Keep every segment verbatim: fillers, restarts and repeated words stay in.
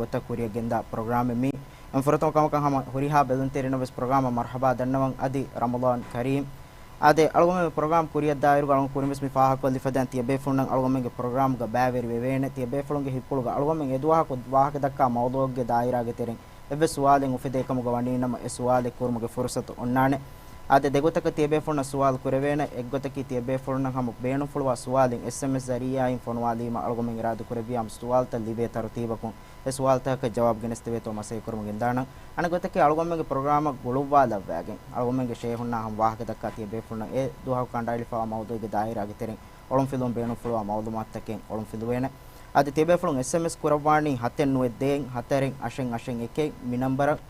ގޮތަށް ކުރިއަށް ގެންދާ ޕްރޮގްރާމެއް މީ. އެން ފުރަތަމަ ކަމަކަށް ހަމަ ހުރިހާ ބެލުންތެރިންނަށް ވެސް ޕްރޮގްރާމަށް މަރްހަބާ ދަންނަވަން އަދި ރަމަޟާން ކަރީމް. އާދެ، އަޅުގަނޑުމެން މި ޕްރޮގްރާމް ކުރިއަށްދާއިރުގަ އަޅުގަނޑު ކުރިން ވެސް މި ފާހަގަކޮށްލި ފަދައިން ތިޔަބޭފުޅުންނަށް އަޅުގަނޑުމެންގެ ޕްރޮގްރާމްގަ ބައިވެރި ވެވޭނެ. ތިޔަބޭފުޅުންގެ ހިތްޕުޅުގަ އަޅުގަނޑުމެން އެދުވަހަކު ވާހަކަ ދައްކާ މައުޟޫއެއްގެ ދާއިރާގެ ތެރެއިން އެއްވެސް ސުވާލެއް އުފެދޭ ކަމުގަ ވަނީނަމަ، އެ ސުވާލެއް ކުރުމުގެ ފުރުސަތު އޮންނާނެ. އާދެ، ދެގޮތަކަށް ތިޔަބޭފުޅުންނަށް ސުވާލު ކުރެވޭނެ. އެއްގޮތަކީ ތިޔަބޭފުޅުންނަށް ހަމަ ބޭނުންފުޅުވާ ސުވާލެއް އެސްއެމްއެސް ޒަރީއާއިން ފޮނުވާލީމަ، އަޅުގަނޑުމެން އިރާދަކުރެއްވިޔާ ހަމަ ސުވާލުތައް ލިބޭ ތަރުތީބަކުން އެ ސުވާލުތަކަށް ޖަވާބު ގެނެސްދެވޭތޯ މަސައްކަތްކުރަމުން ގެންދާނަން. އަނެއްގޮތަކީ އަޅުގަނޑުމެންގެ ޕްރޮގްރާމަށް ގުޅުއްވާލައްވައިގެން އަޅުގަނޑުމެންގެ ޝޭހުންނާ ހަމަ ވާހަކަ ދައްކާ ތިޔަބޭފުޅުންނަށް އެ ދުވަހަކު ކަނޑައެޅިފައިވާ މައުޟޫއެއްގެ ދާއިރާގެ ތެރެއިން އޮޅުންފިލުވަން ބޭނުންފުޅުވާ މައުލޫމާތުތަކެއް އޮޅުންފިލުވޭނެ. އަދި ތިޔަބޭފުޅުން އެސްއެމްއެސް ކުރައްވާނީ ހަތެއް ނުވައެއް ދޭއް ހަތަރެއް އަށެއް އަށެއް އެކެއް މި ނަންބަރަށް.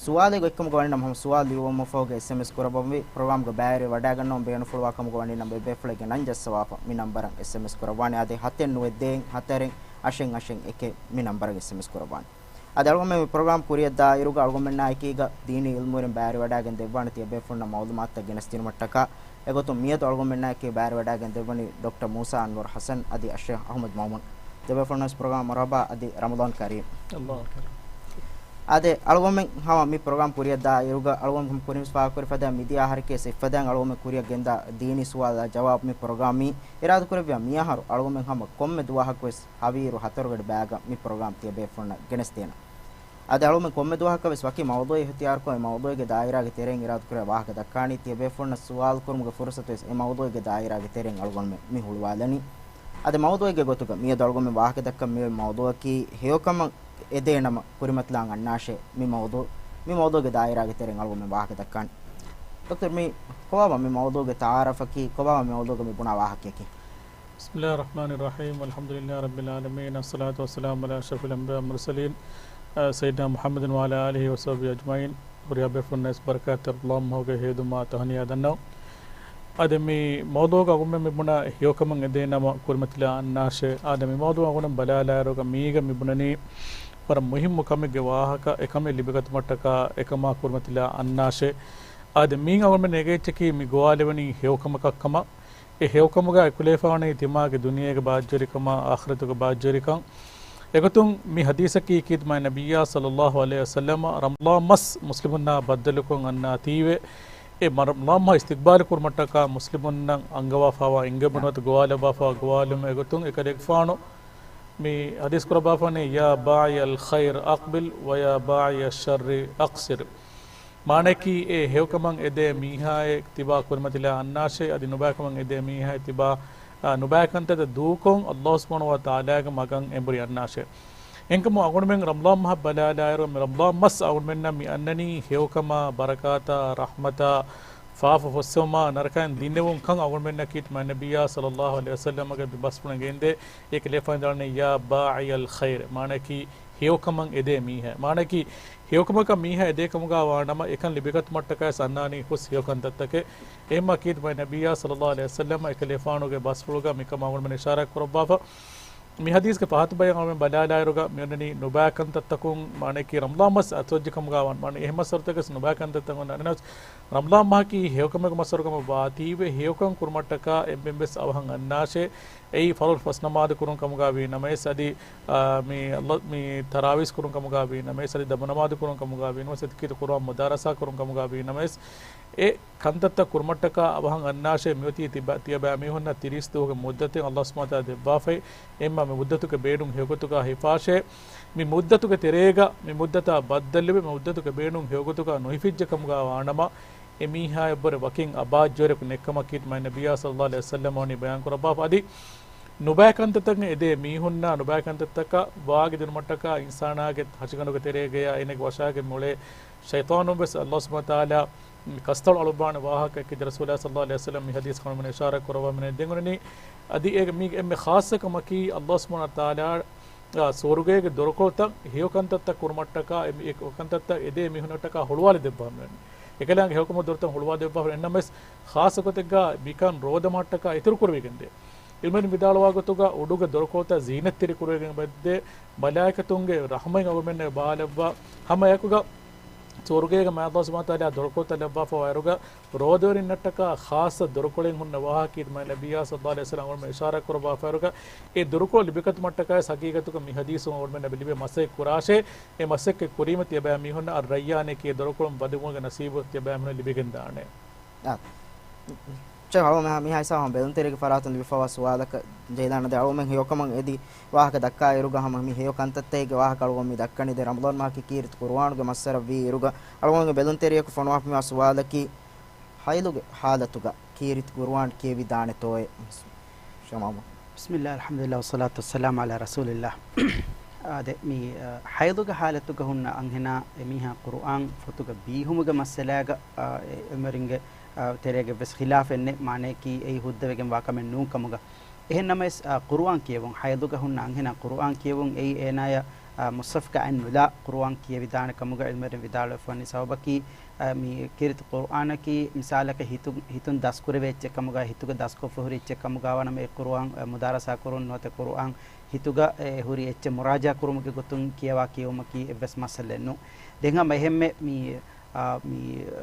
ސުވާލެއް ގޮތްކަމުގަ ވަނީ ނަމަ ހަމަ ސުވާލު ލިޔުއްވުމަށްފަހުގަ އެސްއެމްއެސް ކުރައްވަންވީ. ޕްރޮގްރާމްގަ ބައިވެރިވެ ވަޑައިގަންނަވަން ބޭނުންފުޅުވާ ކަމުގަ ވަނީ ނަމަ އެބޭފުޅެއްގެ ނަން ޖައްސަވާފަ މި ނަންބަރަށް އެސްއެމްއެސް ކުރައްވާނެ. އާދެ، ހަތެއް ނުވައެއް ދޭއް ހަތަރެއް އަށެއް އަށެއް އެކެއް މި ނަންބަރަށް އެސްއެމްއެސް ކުރައްވާނެ. އަދި އަޅުގަނޑުމެން މި ޕްރޮގްރާމް ކުރިއަށްދާއިރުގަ އަޅުގަނޑުމެންނާ އެކީގަ ދީނީ އިލްމުވެރިން ބައިވެރިވަޑައިގެން ދެއްވާނެ ތިޔަބޭފުޅުންނަށް މައުލޫމާތުތައް ގެނެސްދިނުމަށްޓަކާ. އެގޮތުން މިއަދު އަޅުގަނޑުމެންނާ އެކީ ބައިވެރިވަޑައިގެން ދެއްވަނީ ޑޮކްޓަރ މޫސާ އަންވަރު ޙަސަން އަދި އައްޝޭޚް އަޙްމަދު މައުމޫން. ދެބޭފުޅުންނަށް ވެސް ޕްރޮގްރާމް މަރުޙަބާ އަދި ރަމަޟާން ކަރީމް. އައްލާހު އަކްބަރު. އާދެ، އަޅުގަނޑުމެން ހަމަ މި ޕްރޮގްރާމް ކުރިއަށްދާއިރުގަ އަޅުގަނޑު ކުރިން ވެސް ފާހަގަކުރި ފަދައިން މިދިޔަ އަހަރަކީ ވެސް އެއްފަދައިން އަޅުގަނޑުމެން ކުރިއަށް ގެންދާ ދީނީ ސުވާލާ ޖަވާބު މި ޕްރޮގްރާމް މީ. އިރާދަކުރެއްވިޔާ މިއަހަރު އަޅުގަނޑުމެން ހަމަ ކޮންމެ ދުވަހަކު ވެސް ހަވީރު ހަތަރުގަޑި ބައިގަ މި ޕްރޮގްރާމް ތިޔަބޭފުޅުންނަށް ގެނެސްދޭނަން. އަދި އަޅުގަނޑުމެން ކޮންމެ ދުވަހަކަށް ވެސް ވަކި މައުޟޫއެއް އިހްތިޔާރުކޮށް، އެ މައުޟޫއެއްގެ ދާއިރާގެ ތެރެއިން އިރާދަކުރެއްވިޔާ ވާހަކަ ދައްކާނީ. ތިޔަބޭފުޅުންނަށް ސުވާލު ކުރުމުގެ ފުރުސަތު ވެސް އެ މައުޟޫއެއްގެ ދާއިރާގެ ތެރެއިން އަޅުގަނޑުމެން މި ހުޅުވާލަނީ. އަދި މައުޟޫއެއްގެ ގޮތުގަ މިއަދު އަޅުގަނޑުމެން ވާހަކަ ދައްކަން މިއޮތް މައުޟޫއަކީ ހެޔޮކަމަށް އެދޭނަމަ ކުރިމަތިލާން އަންނާށޭ މި މައުޟޫ-، މި މައުޟޫގެ ދާއިރާގެ ތެރެއިން އަޅުގަނޑުމެން ވާހަކަ ދައްކާނީ. ޑޮކްޓަރ، މި ކޮބާބާ މި މައުޟޫގެ ތަޢާރަފަކީ؟ ކޮބާބާ މި މައުޟޫގަ މި ބުނާ ވާހަކަޔަކީ؟ بسم الله الرحمن الرحيم، الحمد لله رب العالمين، الصلاة والسلام على أشرف الأنبياء والمرسلين، އަ، ސައްޔިދުނާ މުޙައްމަދު ވަޢަލާ އާލިހި ވަޞަޙްބިހި އަޖްމަޢީން. ހުރިހާ ބޭފުޅުންނަށް ވެސް ބަރަކާތްތެރި ރަމަޟާން މަހުގެ ހެޔޮދުމާ ތަހުނިޔާ ދަންނަވަން. އަދި މި މައުޟޫގަ އަޅުގަނޑުމެން މި ބުނާ ހެޔޮކަމަށް އެދޭނަމަ ކުރިމަތިލާ އަންނާށޭ. އާދެ، މި މައުޟޫ އަޅުގަނޑުމެން ބަލާލާއިރުގަ މީގަ މި ބުނަނީ ވަރަށް މުހިއްމު ކަމެއްގެ ވާހަކަ، އެކަމެއް ލިބިގަތުމަށްޓަކާ އެކަމާ ކުރިމަތިލާ އަންނާށޭ. އާދެ، މީގަ އަޅުގަނޑުމެން ނޭގޭ އެއްޗަކީ މި ގޮވާލެވެނީ ހެޔޮކަމަކަށްކަމަށް. އެ ހެޔޮކަމުގަ އެކުލެވިފައިވަނީ ތިމާގެ ދުނިޔޭގެ ބާއްޖަވެރިކަމާ، އާޚިރަތުގެ ބާއްޖަވެރިކަން. އެގޮތުން މި ޙަދީޘަކީ ކީރިތި މާތް ނަބިއްޔާ ޞައްލައްލާހު ޢަލައިހި ވަސައްލަމަ ރަމަޟާން މަސް މުސްލިމުންނާ ބައްދަލުކޮށް އަންނާތީވެ، އެ މަ-، ރަމަޟާން މަހު އިސްތިޤްބާލު ކުރުމަށްޓަކާ މުސްލިމުންނަށް އަންގަވާފައިވާ އެންގެވުމެއް ނުވަތަ ގޮވާލައްވާފައިވާ ގޮވާލުމެއް. އެގޮތުން އެކަލޭގެފާނު މި ޙަދީޘް ކުރައްވާފައިވަނީ، يا باعي الخير أقبل ويا باعي الشر أقصر. މާނައަކީ، އެ ހެޔޮކަމަށް އެދޭ މީހާއެއް ތިބާ ކުރިމަތިލާ އަންނާށޭ، އަދި ނުބައިކަމަށް އެދޭ މީހާއެއް ތިބާ، އާ، ނުބައިކަންތައްތައް ދޫކޮށް، ﷲ ސުބްޙާނަހޫ ވަތަޢާލާގެ މަގަށް އެނބުރި އަންނާށޭ. އެހެންކަމުން އަޅުގަނޑުމެން ރަމަޟާން މަހަށް ބަލާލާއިރު، މި ރަމަޟާން މަސް އަޅުގަނޑުމެންނަށް މި އަންނަނީ ހެޔޮކަމާ، ބަރަކާތާ، ރަޙްމަތާ، ފާފަ ފުއްސެވުމާ، ނަރަކައިން ދިންނެވުން ކަން އަޅުގަނޑުމެންނަށް ކީރިތި މާތް ނަބިއްޔާ ޞައްލައްލާހު ޢަލައިހި ވަސައްލަމަގެ މި ބަސްފުޅުން ގެންދޭ. އެކަލޭގެފާނު ވިދާޅުވަނީ، يا باعي الخير، މާނައަކީ، ހެޔޮކަމަށް އެދޭ މީހާ. މާނައަކީ، ހެޔޮކަމަކަށް މީހާ އެދޭ ކަމުގަ ވާނަމަ، އެކަން ލިބިގަތުމަށްޓަކައި ސަންނާނީ ހުސް ހެޔޮކަންތައްތަކެއް. އެހެންމާ ކީރިތި މާތް ނަބިއްޔާ ޞައްލައްލާހު ޢަލައިހި ވަސައްލަމަ އެކަލޭގެފާނުގެ ބަސްފުޅުގަ މިކަމަށް އަޅުގަނޑުމެން އިޝާރާތް ކުރައްވާފަ. މި ޙަދީޘްގެ ފަހަތު ބަޔަށް އަޅުގަނޑުމެން ބަލާލާއިރުގަ މިއޮންނަނީ ނުބައިކަންތައްތަކުން، މާނައަކީ ރަމަޟާން މަސް އަތުވެއްޖެ ކަމުގަ ވާން، މާނަ އެހެން މައްސަރުތަކެސް ނުބައިކަންތައްތަކުން އަނެއްނަސް ރަމަޟާން މަހަކީ ހެޔޮކަމެއްގެ މައްސަރު ކަމަށް ވާތީވެ، ހެޔޮކަން ކުރުމަށްޓަކާ އެންމެން ވެސް އަވަހަށް އަންނާށޭ. އެއީ ފަރުޟު ފަސް ނަމާދު ކުރުން ކަމުގަ ވީ ނަމަވެސް، އަދި، އާ، މި އައްލަ-، މި ތަރާވީސް ކުރުން ކަމުގަ ވީ ނަމަވެސް، އަދި ދަމު ނަމާދު ކުރުން ކަމުގަ ވީ ނަމަވެސް، އަދި ކީރިތި ޤުރުއާން މުދާރަސާ ކުރުން ކަމުގަ ވީ ނަމަވެސް، އެ ކަންތައްތައް ކުރުމަށްޓަކާ އަވަހަށް އަންނާށޭ. މިއޮތީ ތިބަ-، ތިޔަބައިމީހުންނަށް ތިރީސް ދުވަހުގެ މުއްދަތެއް ﷲ ސުބްޙާނަހޫ ވަތަޢާލާ ދެއްވާފައި. އެހެންމާ މި މުއްދަތުގެ ބޭނުން ހެޔޮގޮތުގަ ހިފާށޭ. މި މުއްދަތުގެ ތެރޭގަ މި މުއްދަތާ ބައްދަލުވެ، މި މުއްދަތުގެ ބޭނުން ހެޔޮގޮތުގަ ނުހިފިއްޖެ ކަމުގަ ވާނަމަ، އެމީހާއަށްވުރެ ވަކިން އަބާއްޖަވެރިއަކު ނެތްކަމަށް ކީރިތި މާތް ނަބިއްޔާ ޞައްލައްލާހު ޢަލައިހި ވަސައްލަމަ ވަނީ ބަޔާން ކުރައްވާފަ. އަދި ނުބައިކަންތައްތަކަށް އެދޭ މީހުންނާ ނުބައިކަންތައްތަކަށް ވާގި ދިނުމަށްޓަކާ އިންސާނާގެ ހަށިގަނޑުގެ ތެރޭގަޔާ އޭނަގެ ވަށާގެ މޮޅޭ ޝައިޠާނުން ވެސް ﷲ ސުބްޙާނަހޫ ވަތަޢާލާ ކަސްތަޅު އަޅުއްވާނެ ވާހަކައަކީ ރަސޫލާ ޞައްލައްލާހު ޢަލައިހި ވަސައްލަމަ މި ޙަދީޘް އަޅުގަނޑުމެން އިޝާރާތް ކުރައްވަމުން ދެން އޮންނަނީ. އަދި އޭގެ މީގެ އެންމެ ޚާއްޞަ ކަމަކީ ﷲ ސުބްޙާނަހޫ ވަތަޢާލާ، އާ، ސުވަރުގޭގެ ދޮރުކޮޅުތައް ހެޔޮކަންތައްތައް ކުރުމަށްޓަކާ، އެ މި-، އެ ކަންތައްތައް އެދޭ މީހުންނަށްޓަކާ ހުޅުވާލަދެއްވާފަ މި އޮންނަނީ. އެކަލާނގެ ހެޔޮކަމުގެ ދޮރުތައް ހުޅުވާދެއްވާފަ. އެހެންނަމަވެސް، ޚާއްޞަ ގޮތެއްގަ މިކަން ރޯދަމަހަށްޓަކާ އިތުރު ކުރެވިގެންދޭ. ޢިލްމުވެރިން ވިދާޅުވާ ގޮތުގަ އުޑުގެ ދޮރުކޮޅުތައް ޒީނަތްތެރި ކުރެވިގެން ވައްދޭ، މަލާއިކަތުންގެ ރަޙްމަތް އަޅުގަނޑުމެންނަށް ބާލައްވާ، ހަމަ އެކުގަ ސުވަރުގޭގެ މާތް ﷲ ސުބްޙާނަހޫ ވަތަޢާލާ ދޮރުކޮޅުތައް ލައްވާފަ ވާއިރުގަ، ރޯދަވެރިންނަށްޓަކާ ޚާއްޞަ ދޮރުކޮޅެއް ހުންނަ ވާހަކައެއް މާތް ނަބިއްޔާ ޞައްލަﷲ ޢަލައިހި ވަސައްލަމަ އަޅުގަނޑުމެން އިޝާރާތް ކުރައްވާފައިރުގަ، އެ ދޮރުކޮޅު ލިބިގަތުމަށްޓަކާ ހަގީގަތުގަ މި ޙަދީޘުން އަޅުގަނޑުމެންނަށް ލިބޭ މަސައްކަތް ކުރާށޭ، އެ މަސައްކަތް ކުރީމަ ތިޔަބައިމީހުންނަށް އައްރައްޔާނޭ ކިޔޭ ދޮރުކޮޅުން ވަދެވުމުގެ ނަސީބު ތިޔަބައިމީހުންނަށް ލިބިގެންދާނެ. އާ. ޗެ އަޅުގަނޑު މިހާ ހިސާބުން ބެލުންތެރިޔަކު ފަރާތުން ލިބިފަވާ ސުވާލަކަށް ޖެހިލާނެ. ދެން އަޅުގަނޑުމެން ހެޔޮކަމަށް އެދި ވާހަކަ ދައްކާއިރުގަ ހަމަ މި ހެޔޮ ކަންތައްތަކެއްގެ ވާހަކަ އަޅުގަނޑު މި ދައްކަނީ. ދެން ރަމަޟާން މަހަކީ ކީރިތި ޤުރުއާނުގެ މައްސަރަށް ވީއިރުގަ އަޅުގަނޑުގެ ބެލުންތެރިޔަކު ފޮނުވާފަ މިވާ ސުވާލަކީ، ޙައިޟުގެ ޙާލަތުގަ ކީރިތި ޤުރުއާން ކިޔެވިދާނެތޯއޭ؟ ޝަމާމު. بسم الله، الحمد لله، والصلاة والسلام على رسول الله. އާދެ، މި، އަ، ޙައިޟުގެ ޙާލަތުގަ ހުންނަ އަންހެނާ އެމީހާ ޤުރުއާން ފޮތުގަ ބީހުމުގެ މައްސަލާގަ، އަ، އެ ޢުލްމަވެރިންގެ، އަ، ތެރޭގަ ވެސް ޚިލާފެއް ނެތް، މާނަޔަކީ އެއީ ހުއްދަވެގެން ވާ ކަމެއް ނޫން ކަމުގަ. އެހެން ނަމަވެސް، އަ، ޤުރުއާން ކިޔެވުން، ޙައިޟުގަ ހުންނަ އަންހެނާ ޤުރުއާން ކިޔެވުން އެއީ އޭނާޔަށް، އަ، މުޞްޙަފްގަ އަތް ނުލާ ޤުރުއާން ކިޔެވިދާނެ ކަމުގަ ޢުލްމަވެރިން ވިދާޅުވެފަ ވަނީ. ސަބަބަކީ، އަ، މި ކީރިތި ޤުރުއާނަކީ މިސާލަކަށް ހިތު، ހިތުން ދަސްކުރެވޭ އެއްޗެއް ކަމުގަ، ހިތުގަ ދަސްކޮށްފަ ހުރި އެއްޗެއް ކަމުގަ ވާނަމަ އެ ޤުރުއާން، އަ، މުދާރަސާ ކުރުން ނުވަތަ ޤުރުއާން ހިތުގަ އެ ހުރި އެއްޗެއް މުރާޖާ ކުރުމުގެ ގޮތުން ކިޔަވާ ކިޔެވުމަކީ އެއްވެސް މައްސަލައެއް ނޫން. ދެން ހަމަ އެހެންމެ މި، އާ، މި، އާ،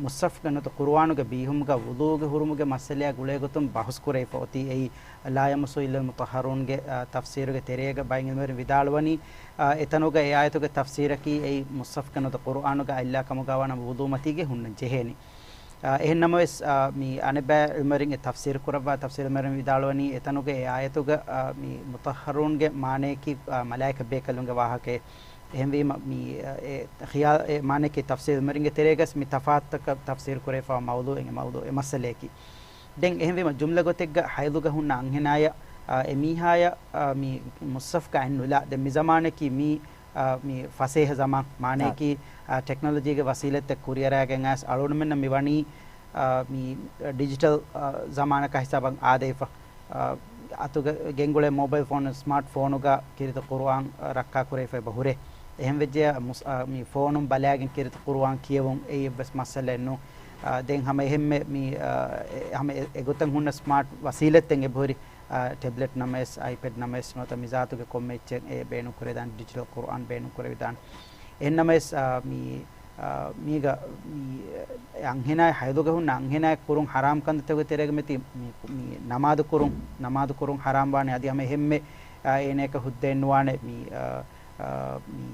މުޞްޙަފްގަ ނުވަތަ ޤުރުއާނުގެ ބީހުމުގަ ވުޟޫގެ ހުރުމުގެ މައްސަލައާ ގުޅޭ ގޮތުން ބަހުސް ކުރެވިފަ އޮތީ އެއީ، لا يمسه إلا المطهرون ގެ، އާ، ތަފްސީރުގެ ތެރޭގަ ބައެއް ޢިލްމުވެރިން ވިދާޅުވަނީ، އާ، އެތަނުގަ އެ އާޔަތުގެ ތަފްސީރަކީ އެއީ މުޞްޙަފްގަ ނުވަތަ ޤުރުއާނުގަ އަތްލާ ކަމުގަ ވާނަމަ ވުޟޫ މަތީގެ ހުންނަން ޖެހޭނީ. އާ، އެހެން ނަމަވެސް، އާ، މި އަނެއްބައި ޢިލްމުވެރިން އެ ތަފްސީރު ކުރައްވާ ތަފްސީރު ޢިލްމުވެރިން ވިދާޅުވަނީ އެތަނުގަ އެ އާޔަތުގަ، އާ، މި މުޠައްހަރޫންގެ މާނަޔަކީ، އާ، މަލާއިކަ ބޭކަލުންގެ ވާހަކައެއް. އެހެންވީމަ، މި، އާ، އެ ޚިޔާ-، އެ މާނަޔަކީ ތަފްސީރު ޢިލްމުވެރިންގެ ތެރޭގަސް މި ތަފާތުތަކަށް ތަފްސީރު ކުރެވިފައިވާ މައުޟޫޢެއް އެ މައުޟޫޢު އެ މައްސަލަޔަކީ. ދެން އެހެންވީމަ، ޖުމްލަ ގޮތެއްގަ ޙައިޟުގަ ހުންނަ އަންހެނާޔަށް، އާ، އެމީހާޔަށް، އާ، މި މުޞްޙަފްގަ އަތް ނުލާ. ދެން މި ޒަމާނަކީ މީ، އާ، މި ފަސޭހަ ޒަމާން، މާނަޔަކީ، އާ، ޓެކްނޮލޮޖީގެ ވަސީލަތްތައް ކުރިއަރާގެން އައިސް އަޅުގަނޑުމެންނަށް މި ވަނީ، އާ، މި ޑިޖިޓަލް، އާ، ޒަމާނަކާ ހިސާބަށް އާދެވިފަ. އާ، އަތުގަ ގެންގުޅޭ މޯބައިލް ފޯނު، ސްމާޓް ފޯނުގަ ކީރިތި ޤުރުއާން، އާ، ރައްކާ ކުރެވިފައި އެބަ ހުރޭ. އެހެން ވެއްޖެޔާ މުސް-، އާ، މި ފޯނުން ބަލާގެން ކީރިތި ޤުރުއާން ކިޔެވުން އެއީ އެއްވެސް މައްސަލައެއް ނޫން. އާ، ދެން ހަމަ އެހެންމެ މި، އާ، އެ، ހަމަ އެ، އެގޮތަށް ހުންނަ ސްމާޓް ވަސީލަތްތައް އެބަހުރި، އާ، ޓެބްލެޓް ނަމަވެސް، އައިޕެޑް ނަމަވެސް، ނުވަތަ މިޒާތުގެ ކޮންމެ އެއްޗެއް އެ ބޭނުން ކުރެވިދާނެ، ޑިޖިޓަލް ޤުރުއާން ބޭނުން ކުރެވިދާނެ. އެހެން ނަމަވެސް، އާ، މި، އާ، މީގަ، މި، އެ އަންހެނާއެއް ޙައިޟުގަ ހުންނަ އަންހެނާއެއް ކުރުން ޙަރާމް ކަންތައްތަކުގެ ތެރޭގަ މިތި މި، މި ނަމާދު ކުރުން، ނަމާދު ކުރުން ޙަރާމް ވާނެ. އަދި ހަމަ އެހެންމެ، އާ، އޭނަޔަކަށް ހުއްދައެއް ނުވާނެ. މި، އާ، އާ، މި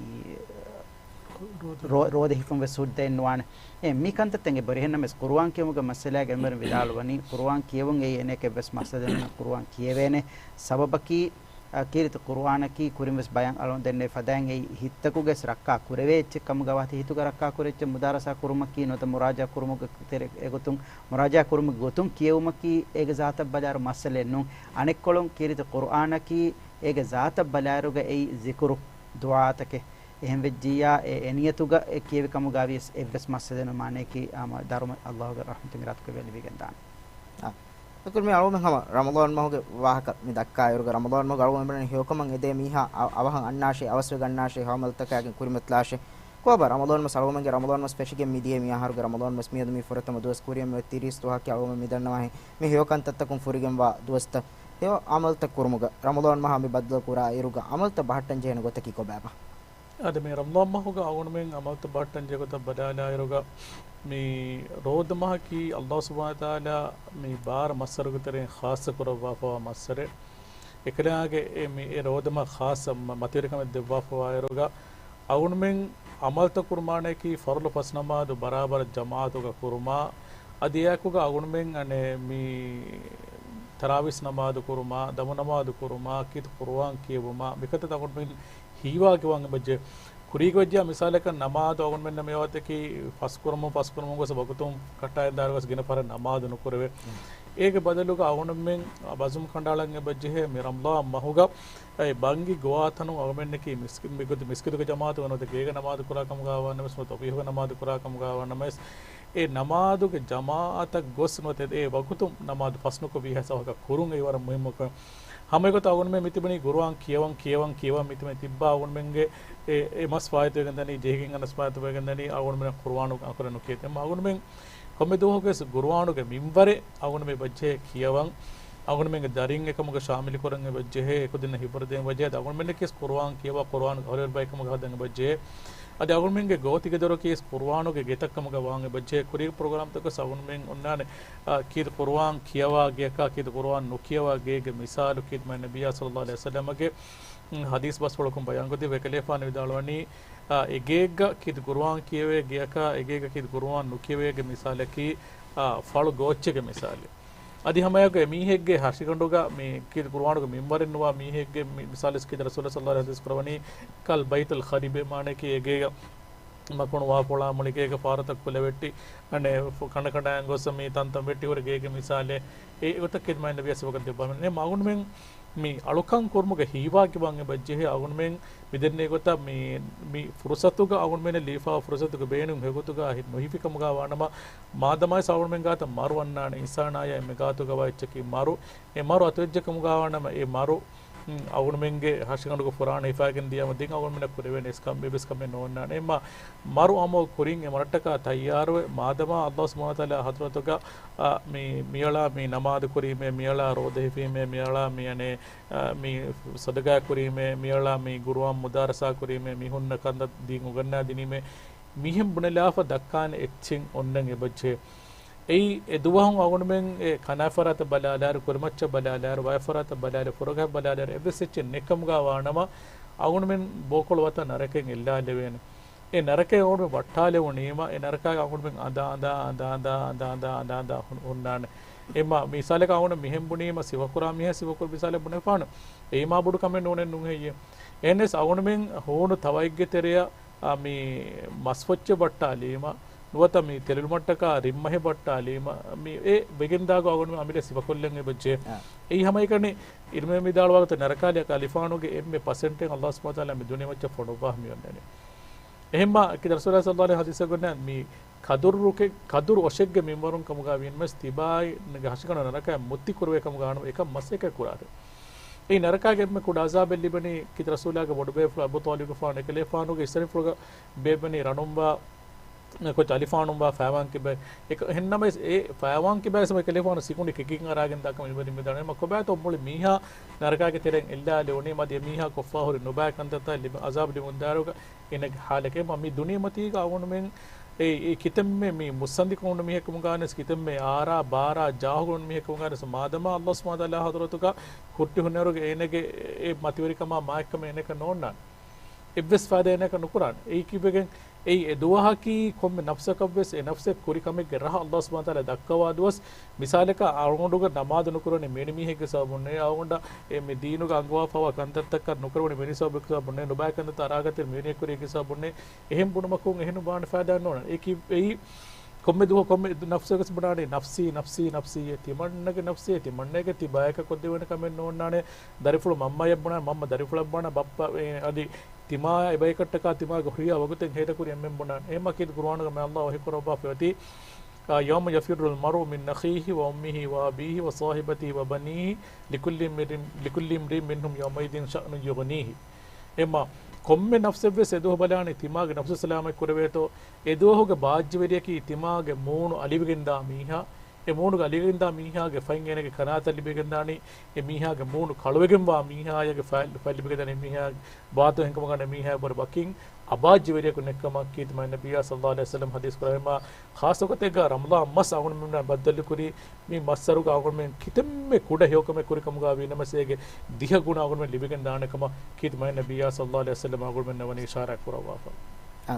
ރޯދަ. ރޯ-، ރޯދަ ހިފުން ވެސް ހުއްދައެއް ނުވާނެ. އެ، މި ކަންތައްތައް އެބަހުރި. އެހެންނަމަވެސް ޤުރުއާން ކިޔެވުމުގެ މައްސަލާގަ ޢިލްމުވެރިން ވިދާޅުވަނީ، ޤުރުއާން ކިޔެވުން އެއީ އޭނަޔަކަށް އެއްވެސް މައްސަލައެއް ނޫން، ޤުރުއާން ކިޔެވޭނެ. ސަބަބަކީ، އަ، ކީރިތި ޤުރުއާނަކީ ކުރިން ވެސް ބަޔަން އަޅުން ދެންނެވި ފަދައިން އެއީ ހިތްތަކުގައި ވެސް ރައްކާ ކުރެވޭ އެއްޗެއް ކަމުގަ ވާތީ، ހިތުގަ ރައްކާ ކުރި އެއްޗެއް މުދާރަސާ ކުރުމަކީ ނުވަތަ މުރާޖާ ކުރުމުގެ ތެރެ އެގޮތުން މުރާޖާ ކުރުމުގެ ގޮތުން ކިޔެވުމަކީ އޭގެ ޒާތަށް ބަލާއިރު މައްސަލައެއް ނޫން. އަނެއްކޮޅުން ކީރިތި ޤުރުއާނަކީ އޭގެ ޒާތަށް ބަލާއިރުގަ އެއީ ޒިކުރު، ދުޢާތަކެއް. އެހެން ވެއްޖިއްޔާ އެ، އެ ނިޔަތުގަ އެ ކިޔެވި ކަމުގަ ވިޔަސް އެއްވެސް މައްސަލައެއް ނޫން، މާނަޔަކީ އާ، މަ-، ދަރުމަ ﷲ ގެ ރަޙްމަތުން އިރާދަކުރެއްވިއްޔާ ލިބިގެންދާނެ. އާ. ދައްކަން މި އަޅުގަނޑުމެން ހަމަ ރަމަޟާން މަހުގެ ވާހަކަ މި ދައްކާއިރުގަ، ރަމަޟާން މަހުގަ އަޅުގަނޑުމެން ހެޔޮކަމަށް އެދޭ މީހާ އަ-، އަވަހަށް އަންނާށޭ، އަވަސްވެގަންނާށޭ، ހަމަލްތަކާގެން ކުރިމަތިލާށޭ. ކޮބާ ރަމަޟާން މަސް އަޅުގަނޑުމެންގެ ރަމަޟާން މަސް ފެށިގެން މިދިޔަ މި އަހަރުގެ ރަމަޟާން މަސް މިއަދު މި ފުރަތަމަ ދުވަސް ކުރިއަށް މިއޮތް ތިރީސް ދުވަހަކީ އަޅުގަނޑުމެން މިދަންނަވާހެން މި ހެޔޮ ކަންތައްތަކުން ފުރިގެންވާ ދުވަސްތައް. ހެޔޮ ޢަމަލްތައް ކުރުމުގަ ރަމަޟާން މަހާ މި ބައްދަލު ކުރާ އިރުގަ ޢަމަލްތައް ބަހައްޓަން ޖެހޭނެ ގޮތަކީ ކޮބާބާ؟ އާދެ، މި ރަމަޟާން މަހުގަ އަޅުގަނޑުމެން ޢަމަލްތައް ބަހައްޓަން ޖެހޭ ގޮތަށް ބަލާލާއިރުގަ، މި ރޯދަ މަހަކީ ﷲ ސުބްޙާނަހޫ ވަތަޢާލާ މި ބާރަ މައްސަރުގެ ތެރެއިން ޚާއްޞަ ކުރައްވާފަވާ މައްސަރެއް. އެކަލާގެ އެ މި އެ ރޯދަ މަހަށް ޚާއްޞަ މަ-، މަތިވެރިކަމެއް ދެއްވާފަވާއިރުގަ، އަޅުގަނޑުމެން ޢަމަލްތައް ކުރުމާނައަކީ ފަރުޟު ފަސް ނަމާދު ބަރާބަރަށް ޖަމާޢަތުގަ ކުރުމާ، އަދި އެއާއެކުގަ އަޅުގަނޑުމެން އަނެއް މި ތަރާވީސް ނަމާދު ކުރުމާ، ދަމު ނަމާދު ކުރުމާ، ކީރިތި ޤުރުއާން ކިޔެވުމާ، މިކަންތައް އަޅުގަނޑުމެން ހީވާގިވާން އެބަޖެހޭ. ކުރީގަ ވެއްޖެއްޔާ މިސާލަކަށް ނަމާދު އަޅުގަނޑުމެންނަށް މިއޮތަކީ ފަސްކުރަމުން، ފަސްކުރަމުން ގޮސް ވަގުތުން ކައްޓާގެން ދާއިރު ގޮސް ގިނަ ފަހަރަށް ނަމާދު ނުކުރެވޭ. އޭގެ ބަދަލުގަ އަޅުގަނޑުމެން އަ، ޢަޒުމް ކަނޑައަޅަން އެބަޖެހޭ މި ރަމަޟާން މަހުގަ އެ ބަންގި ގޮވާތަނުން އަޅުގަނޑުމެންނަކީ މިސްކި-، މި ގޮތަށް މިސްކިތުގެ ޖަމާޢަތުގަ ނުވަތަ ގޭގަ ނަމާދު ކުރާ ކަމުގަ ވާނަމަވެސް ނުވަތަ އޮފީހުގަ ނަމާދު ކުރާ ކަމުގަ ވާނަމަވެސް، އެ ނަމާދުގެ ޖަމާޢަތަށް ގޮސް ނުވަތަ އެ ވަގުތު ނަމާދު ފަސް ނުކޮށް ވީހާވެސް އަވަހަކަށް ކުރުން އެއީ ވަރަށް މުހިއްމު ކަމެއް. ހަމަ އެގޮތަށް އަޅުގަނޑުމެން މިތިބުނީ ޤުރުއާން ކިޔަވަން، ކިޔަވަން، ކިޔަވަން މިތިބެން ތިއްބާ އަޅުގަނޑުމެންގެ އެ، އެ މަސް ފާއިތުވެގެން ދަނީ، ޖެހިގެން އަންނަ މަސް ފާއިތުވެގެން ދަނީ، އަޅުގަނޑުމެން ޤުރުއާނު އަކުރެއް ނުކިޔަތި. އެމަ އަޅުގަނޑުމެން ކޮންމެ ދުވަހަކުވެސް ޤުރުއާނުގެ މިންވަރެއް އަޅުގަނޑުމެން އެބަޖެހޭ ކިޔަވަން، އަޅުގަނޑުމެންގެ ދަރިން އެކަމުގަ ޝާމިލު ކުރަން އެބަޖެހޭ، އެކުދިންނަށް ހިބަރު ދޭން އެބަޖެހޭ، އަދި އަޅުގަނޑުމެންނަކީވެސް ޤުރުއާން ކިޔަވާ، ޤުރުއާނުގެ އަހުލުވެރި ބައެއް ކަމުގަ ހަދަން އެބަޖެހޭ. އަދި އަޅުގަނޑުމެންގެ ގޯތިގެދޮރަކީ ވެސް ޤުރުއާނުގެ ގެތައް ކަމުގަ ވާން އެބަޖެހޭ. ކުރީ ޕްރޮގްރާމްތަކަސް އަޅުގަނޑުމެން އޮންނާނެ، އާ، ކީރިތި ޤުރުއާން ކިޔަވާ ގެޔަކާ، ކީރިތި ޤުރުއާން ނުކިޔަވާ ގެއެއްގެ މިސާލު ކީރިތި މާތް ނަބިއްޔާ ޞައްލައްލާހު ޢަލައިހި ވަސައްލަމަގެ، އުން، ޙަދީޘް ބަސްފުޅަކުން ބަޔާންކޮށްދީފަ އެކަލޭގެފާނު ވިދާޅުވަނީ، އާ، އެގެއެއްގަ ކީރިތި ޤުރުއާން ކިޔެވޭ ގެޔަކާ، އެގެއެއްގަ ކީރިތި ޤުރުއާން ނުކިޔެވޭ ގެ މިސާލަކީ، އާ، ފަޅު ގޯއްޗެއްގެ މިސާލެއް. އަދި ހަމައެއާއެކު އެމީހެއްގެ ހަށިގަނޑުގަ މި ކީރިތި ޤުރުއާނުގެ މިންވަރެއް ނުވާ މީހެއްގެ މި-، މިސާލެއް ކީރިތި ރަސޫލާ ޞައްލައްލާހު ޢަލައިހި ވަސައްލަމަ ޙަދީޘް ކުރައްވަނީ، ކަލް ބައިތިލް ޚަރިބޭ، މާނައަކީ އެގޭގަ މަކުނު ވާފޮޅާ މުޅިގޭގަ ފާރުތައް ކުލަވެއްޓި، އަނެއް ފު-، ކަނޑަކަނޑާއިން ގޮސް މި ތަންތަން ވެއްޓި ހުރި ގޭގެ މިސާލެއް. އެ ގޮތަށް ކީރިތި މާތް ނަބިއްޔާ ސިފަކޮށް ދެއްވާ. އެހެންވީމަ އަޅުގަނޑުމެން މި އަޅުކަން ކުރުމުގެ ހީވާގި ވާން އެބަޖެހޭ. އަޅުގަނޑުމެން މި ދެންނެވި ގޮތަށް މި، މި ފުރުޞަތުގަ އަޅުގަނޑުމެންނަށް ލިބިފައިވާ ފުރުޞަތުގެ ބޭނުން ހެޔޮގޮތުގަ ހި-، ނުހިފި ކަމުގަ ވާނަމަ، މާދަމާވެސް އަޅުގަނޑުމެން ގާތަށް މަރު އަންނާނެ. އިންސާނާޔާ އެންމެ ގާތުގަ ވާ އެއްޗަކީ މަރު. އެ މަރު އަތުވެއްޖެ ކަމުގަ ވާނަމަ، އެ މަރު އުން، އަޅުގަނޑުމެންގެ ހަށިގަނޑުގަ ފުރާނަ ހިފައިގެން ދިޔަމަ ދެން އަޅުގަނޑުމެންނަށް ކުރެވޭނެ އެސް ކަމެއް، އެއްވެސް ކަމެއް ނޯންނާނެ. އެހެންވީމަ މަރު އަމު ކުރިން އެ މަރަށްޓަކާ ތައްޔާރުވެ، މާދަމާ ﷲ ސުބްޙާނަހޫ ވަތަޢާލާ ޙަޟްރަތުގަ، އާ، މި، މިއަޅާ މި ނަމާދު ކުރީމޭ، މިއަޅާ ރޯދަ ހިފީމޭ، މިއަޅާ މި އަނެއް، އާ، މި ޞަދަޤާ ކުރީމޭ، މިއަޅާ މި ޤުރުއާން މުދާރަސާ ކުރީމޭ، މީހުންނަށް ކަންތައް ދީން އުނގަންނާދިނީމޭ، މިހެން ބުނެލާފަ ދައްކާނެ އެއްޗެއް އޮންނަން އެބަޖެހޭ. އެއީ އެ ދުވަހުން އަޅުގަނޑުމެން އެ ކަނާތް ފަރާތަށް ބަލާލާއިރު، ކުރިމައްޗަށް ބަލާލާއިރު، ވާތް ފަރާތަށް ބަލާލާއިރު، ފުރަގަހަށް ބަލާލާއިރު، އެއްވެސް އެއްޗެއް ނެތްކަމުގަ ވާނަމަ، އަޅުގަނޑުމެން ބޯކޮޅު ވަތަށް ނަރަކައިން އެއްލާލެވޭނެ. އެ ނަރަކައިން އަޅުގަނޑުމެން ވައްޓާލެވުނީމަ، އެ ނަރަކާގަ އަޅުގަނޑުމެން އަނދާ އަނދާ އަނދާ އަނދާ ހުން-، ހުންނާނެ. އެމަ މިސާލަކަށް އަޅުގަނޑު މިހެން ބުނީމަ، ސިފަކުރާ މީހާ ސިފަކުރު މިސާލެއް ބުނެފާނު. އެއީ މާ ބޮޑު ކަމެއް ނޫނެއް ނޫން ހެއްޔޭ؟ އެހެންނަމަވެސް އަޅުގަނޑުމެން ހޫނު ތަވައެއްގެ ތެރެއަށް އާ، މި މަސްފޮއްޗެއް ވައްޓާލީމަ، ނުވަތަ މި ތެލެލުމަށްޓަކާ ރިއްމަހެއް ވައްޓާލީމަ، މި އެ ވެގެންދާގޮތް އަޅުގަނޑުމެން އަމިއްލަ ސިފަކޮށްލަން އެބަޖެހޭ. އާ. އެއީ ހަމައެކަނި އިލްމުވެރިން ވިދާޅުވާގޮތަށް ނަރަކާލިޔަކާ އަލިފާނުގެ އެންމެ ޕަސެންޓެއް ﷲ ސުބްޙާނަހޫ ވަތަޢާލާ މި ދުނިޔެމައްޗަށް ފޮނުއްވާ މިއޮންނަނީ. އެހެންމާ ކީރިތި ރަސޫލާ ޞައްލައްލާހު ޢަލައިހި ވަސައްލަމަ ހަދީސް ކުރައްވަނީ މި ކަދުރު ކެ-، ކަދުރު އޮށެއްގެ މިންވަރުން ކަމުގަ ވީނަމަވެސް ތިބާއިންގެ ހަށިގަނޑު ނަރަކައިން މުއްތި ކުރެވޭ ކަމުގަ ވާނަމަ އެކަން މަސައްކަތް ކުރާށޭ. އެއީ ނަރަކާގެ އެންމެ ކުޑަ ޢަޒާބެއް ލިބެނީ ކީރިތި ރަސޫލާގެ ބޮޑުބޭފުޅު އަބޫ ޠާލިބުގެފާނު އެކަލޭފާނުގެ އިސްތަށިންފުޅުގަ ބޭއްވެނީ ރަނުންވާ، ކޮއްޗެއް އަލިފާނުންވާ ފައިވާން ކިބައި. އެކަ-، އެހެންނަމަވެސް އެ ފައިވާން ކިބައި ސަމަ އެކަލޭފާނު ސިކުނޑި ކެކިން އަރާގެން ދާކަމަށް އިލްމުވެރިން ވިދާޅުވަނީ. މަ ކޮބާތޯ މުޅި މީހާ ނަރަކާގެ ތެރެއިން އެއްލާލެވުނީ، މަދި އެމީހާ ކޮށްފާ ހުރި ނުބައި ކަންތައްތައް ލިބި ޢަޒާބު ލިބުންދާއިރުގަ އޭނަގެ ޙާލަކީ. މަ މި ދުނިޔެމަތީގަ އަޅުގަނޑުމެން އެ، އެ ކިތަންމެ މި މުއްސަނދިކޮށް ހުންނަ މީހަކު ކަމުގަ ވާނަމަވެސް، ކިތަންމެ އާރާ ބާރާ ޖާހުލު ހުންނަ މީހަކު ކަމުގަ ވާނަމަވެސް، މާދަމާ ﷲ ސުބްޙާނަހޫ ވަތަޢާލާ ޙަޟްރަތުގަ ހުއްޓި ހުންނައިރުގަ އޭނަގެ އެ މަތިވެރިކަމާ މާތްކަމެއް އޭނައަކަށް ނޯންނާނެ. އެއްވެސް ފައިދާ އޭނައަކަށް ނުކުރާނެ. އެއީ ކީއްވެގެން؟ އެއީ އެ ދުވަހަކީ ކޮންމެ ނަފްސަކަށްވެސް އެ ނަފްސެއް ކުރި ކަމެއްގެ ރަހަ ﷲ ސުބްޙާނަހޫ ވަތަޢާލާ ދައްކަވާ ދުވަސް. މިސާލަކަށް އަޅުގަނޑުގެ ނަމާދު ނުކުރަނީ މިވެނި މީހެއްގެ ސަބަބުންނޭ، އަޅުގަނޑަށް އެ މި ދީނުގަ އަންގަވާފައިވާ ކަންތައްތަކަށް ނުކުރެވުނީ މިވެނި ސަބަބެއްގެ ސަބަބުންނޭ، ނުބައި ކަންތައްތައް އަރާގަތީ މިވެނިއެއް ކުރިއެއްގެ ސަބަބުންނޭ، އެހެން ބުނުމަކުން އެހެން ނުބާނެ ފައިދާ ނޯންނާނެ. އެއީ ކީ-، އެއީ ކޮންމެ ދުވަހަކު ކޮންމެ ނަފްސަކަސް ބުނާނީ ނަފްސީ، ނަފްސީ، ނަފްސީ، އެ ތިމަންނަގެ ނަފްސީ، އެ ތިމަންނައިގެ ތިބާޔަކަށް ކޮށްދެވޭނެ ކަމެއް ނޯންނާނެ. ދަރިފުޅު މަންމަޔަށް ބުނާނެ، މަންމަ ދަރިފުޅަށް ބުނާނެ، ބައްޕަ، އެ، އަދި ތިމާ އެބައިކަށްޓަކާ ތިމާގެ ހުރިހާ ވަގުތެއް ހޭދަކުރި އެންމެން ބުނާނެ. އެހެންމަ ކީރިތި ޤުރުއާނުގަ މި ﷲ ވަޙީ ކުރައްވާފައި އޮތީ، އާ، يوم يفر المرء من أخيه وأمه وأبيه وصاحبته وبنيه لكل امرئ، لكل امرئ منهم يومئذ شأن يغنيه. އެހެންމަ ކޮންމެ ނަފްސެއްވެސް އެދުވަހު ބަލާނީ ތިމާގެ ނަފްސު ސަލާމަތް ކުރެވޭތޯ. އެދުވަހުގެ ބާއްޖަވެރިޔަކީ ތިމާގެ މޫނު އަލިވެގެންދާ މީހާ. އެ މޫނުގަ އަލިވެގެންދާ މީހާގެ ފަހެއް އޭނަގެ ކަނާތަށް ލިބިގެންދާނީ، އެ މީހާގެ މޫނު ކަޅުވެގެންވާ މީހާޔަށް ފައި-، ފައި ލިބިގެންދާނީ މީހާ ބާތު ހެންކަމުގަ މީހާ ވަރަށް ވަކިން އަބާއްޖަވެރިޔަކު ނެތްކަމަށް ކީރިތި މާތް ނަބިއްޔާ ޞައްލައްލާހު ޢަލައިހި ވަސައްލަމަ ޙަދީޘް ކުރައްވަމާ، ޚާއްޞަ ގޮތެއްގަ ރަމަޟާން މަސް އަޅުގަނޑުމެންނާ ބައްދަލުކުރީ، މި މައްސަރުގަ އަޅުގަނޑުމެން ކިތަންމެ ކުޑަ ހެޔޮކަމެއް ކުރި ކަމުގަ ވީނަމަސް އޭގެ ދިހަ ގުނަ އަޅުގަނޑުމެން ލިބިގެން ދާނެ ކަމަށް ކީރިތި މާތް ނަބިއްޔާ ޞައްލައްލާހު ޢަލައިހި ވަސައްލަމަ އަޅުގަނޑުމެންނަށް ވަނީ އިޝާރާތް ކުރައްވާފަ. އާ.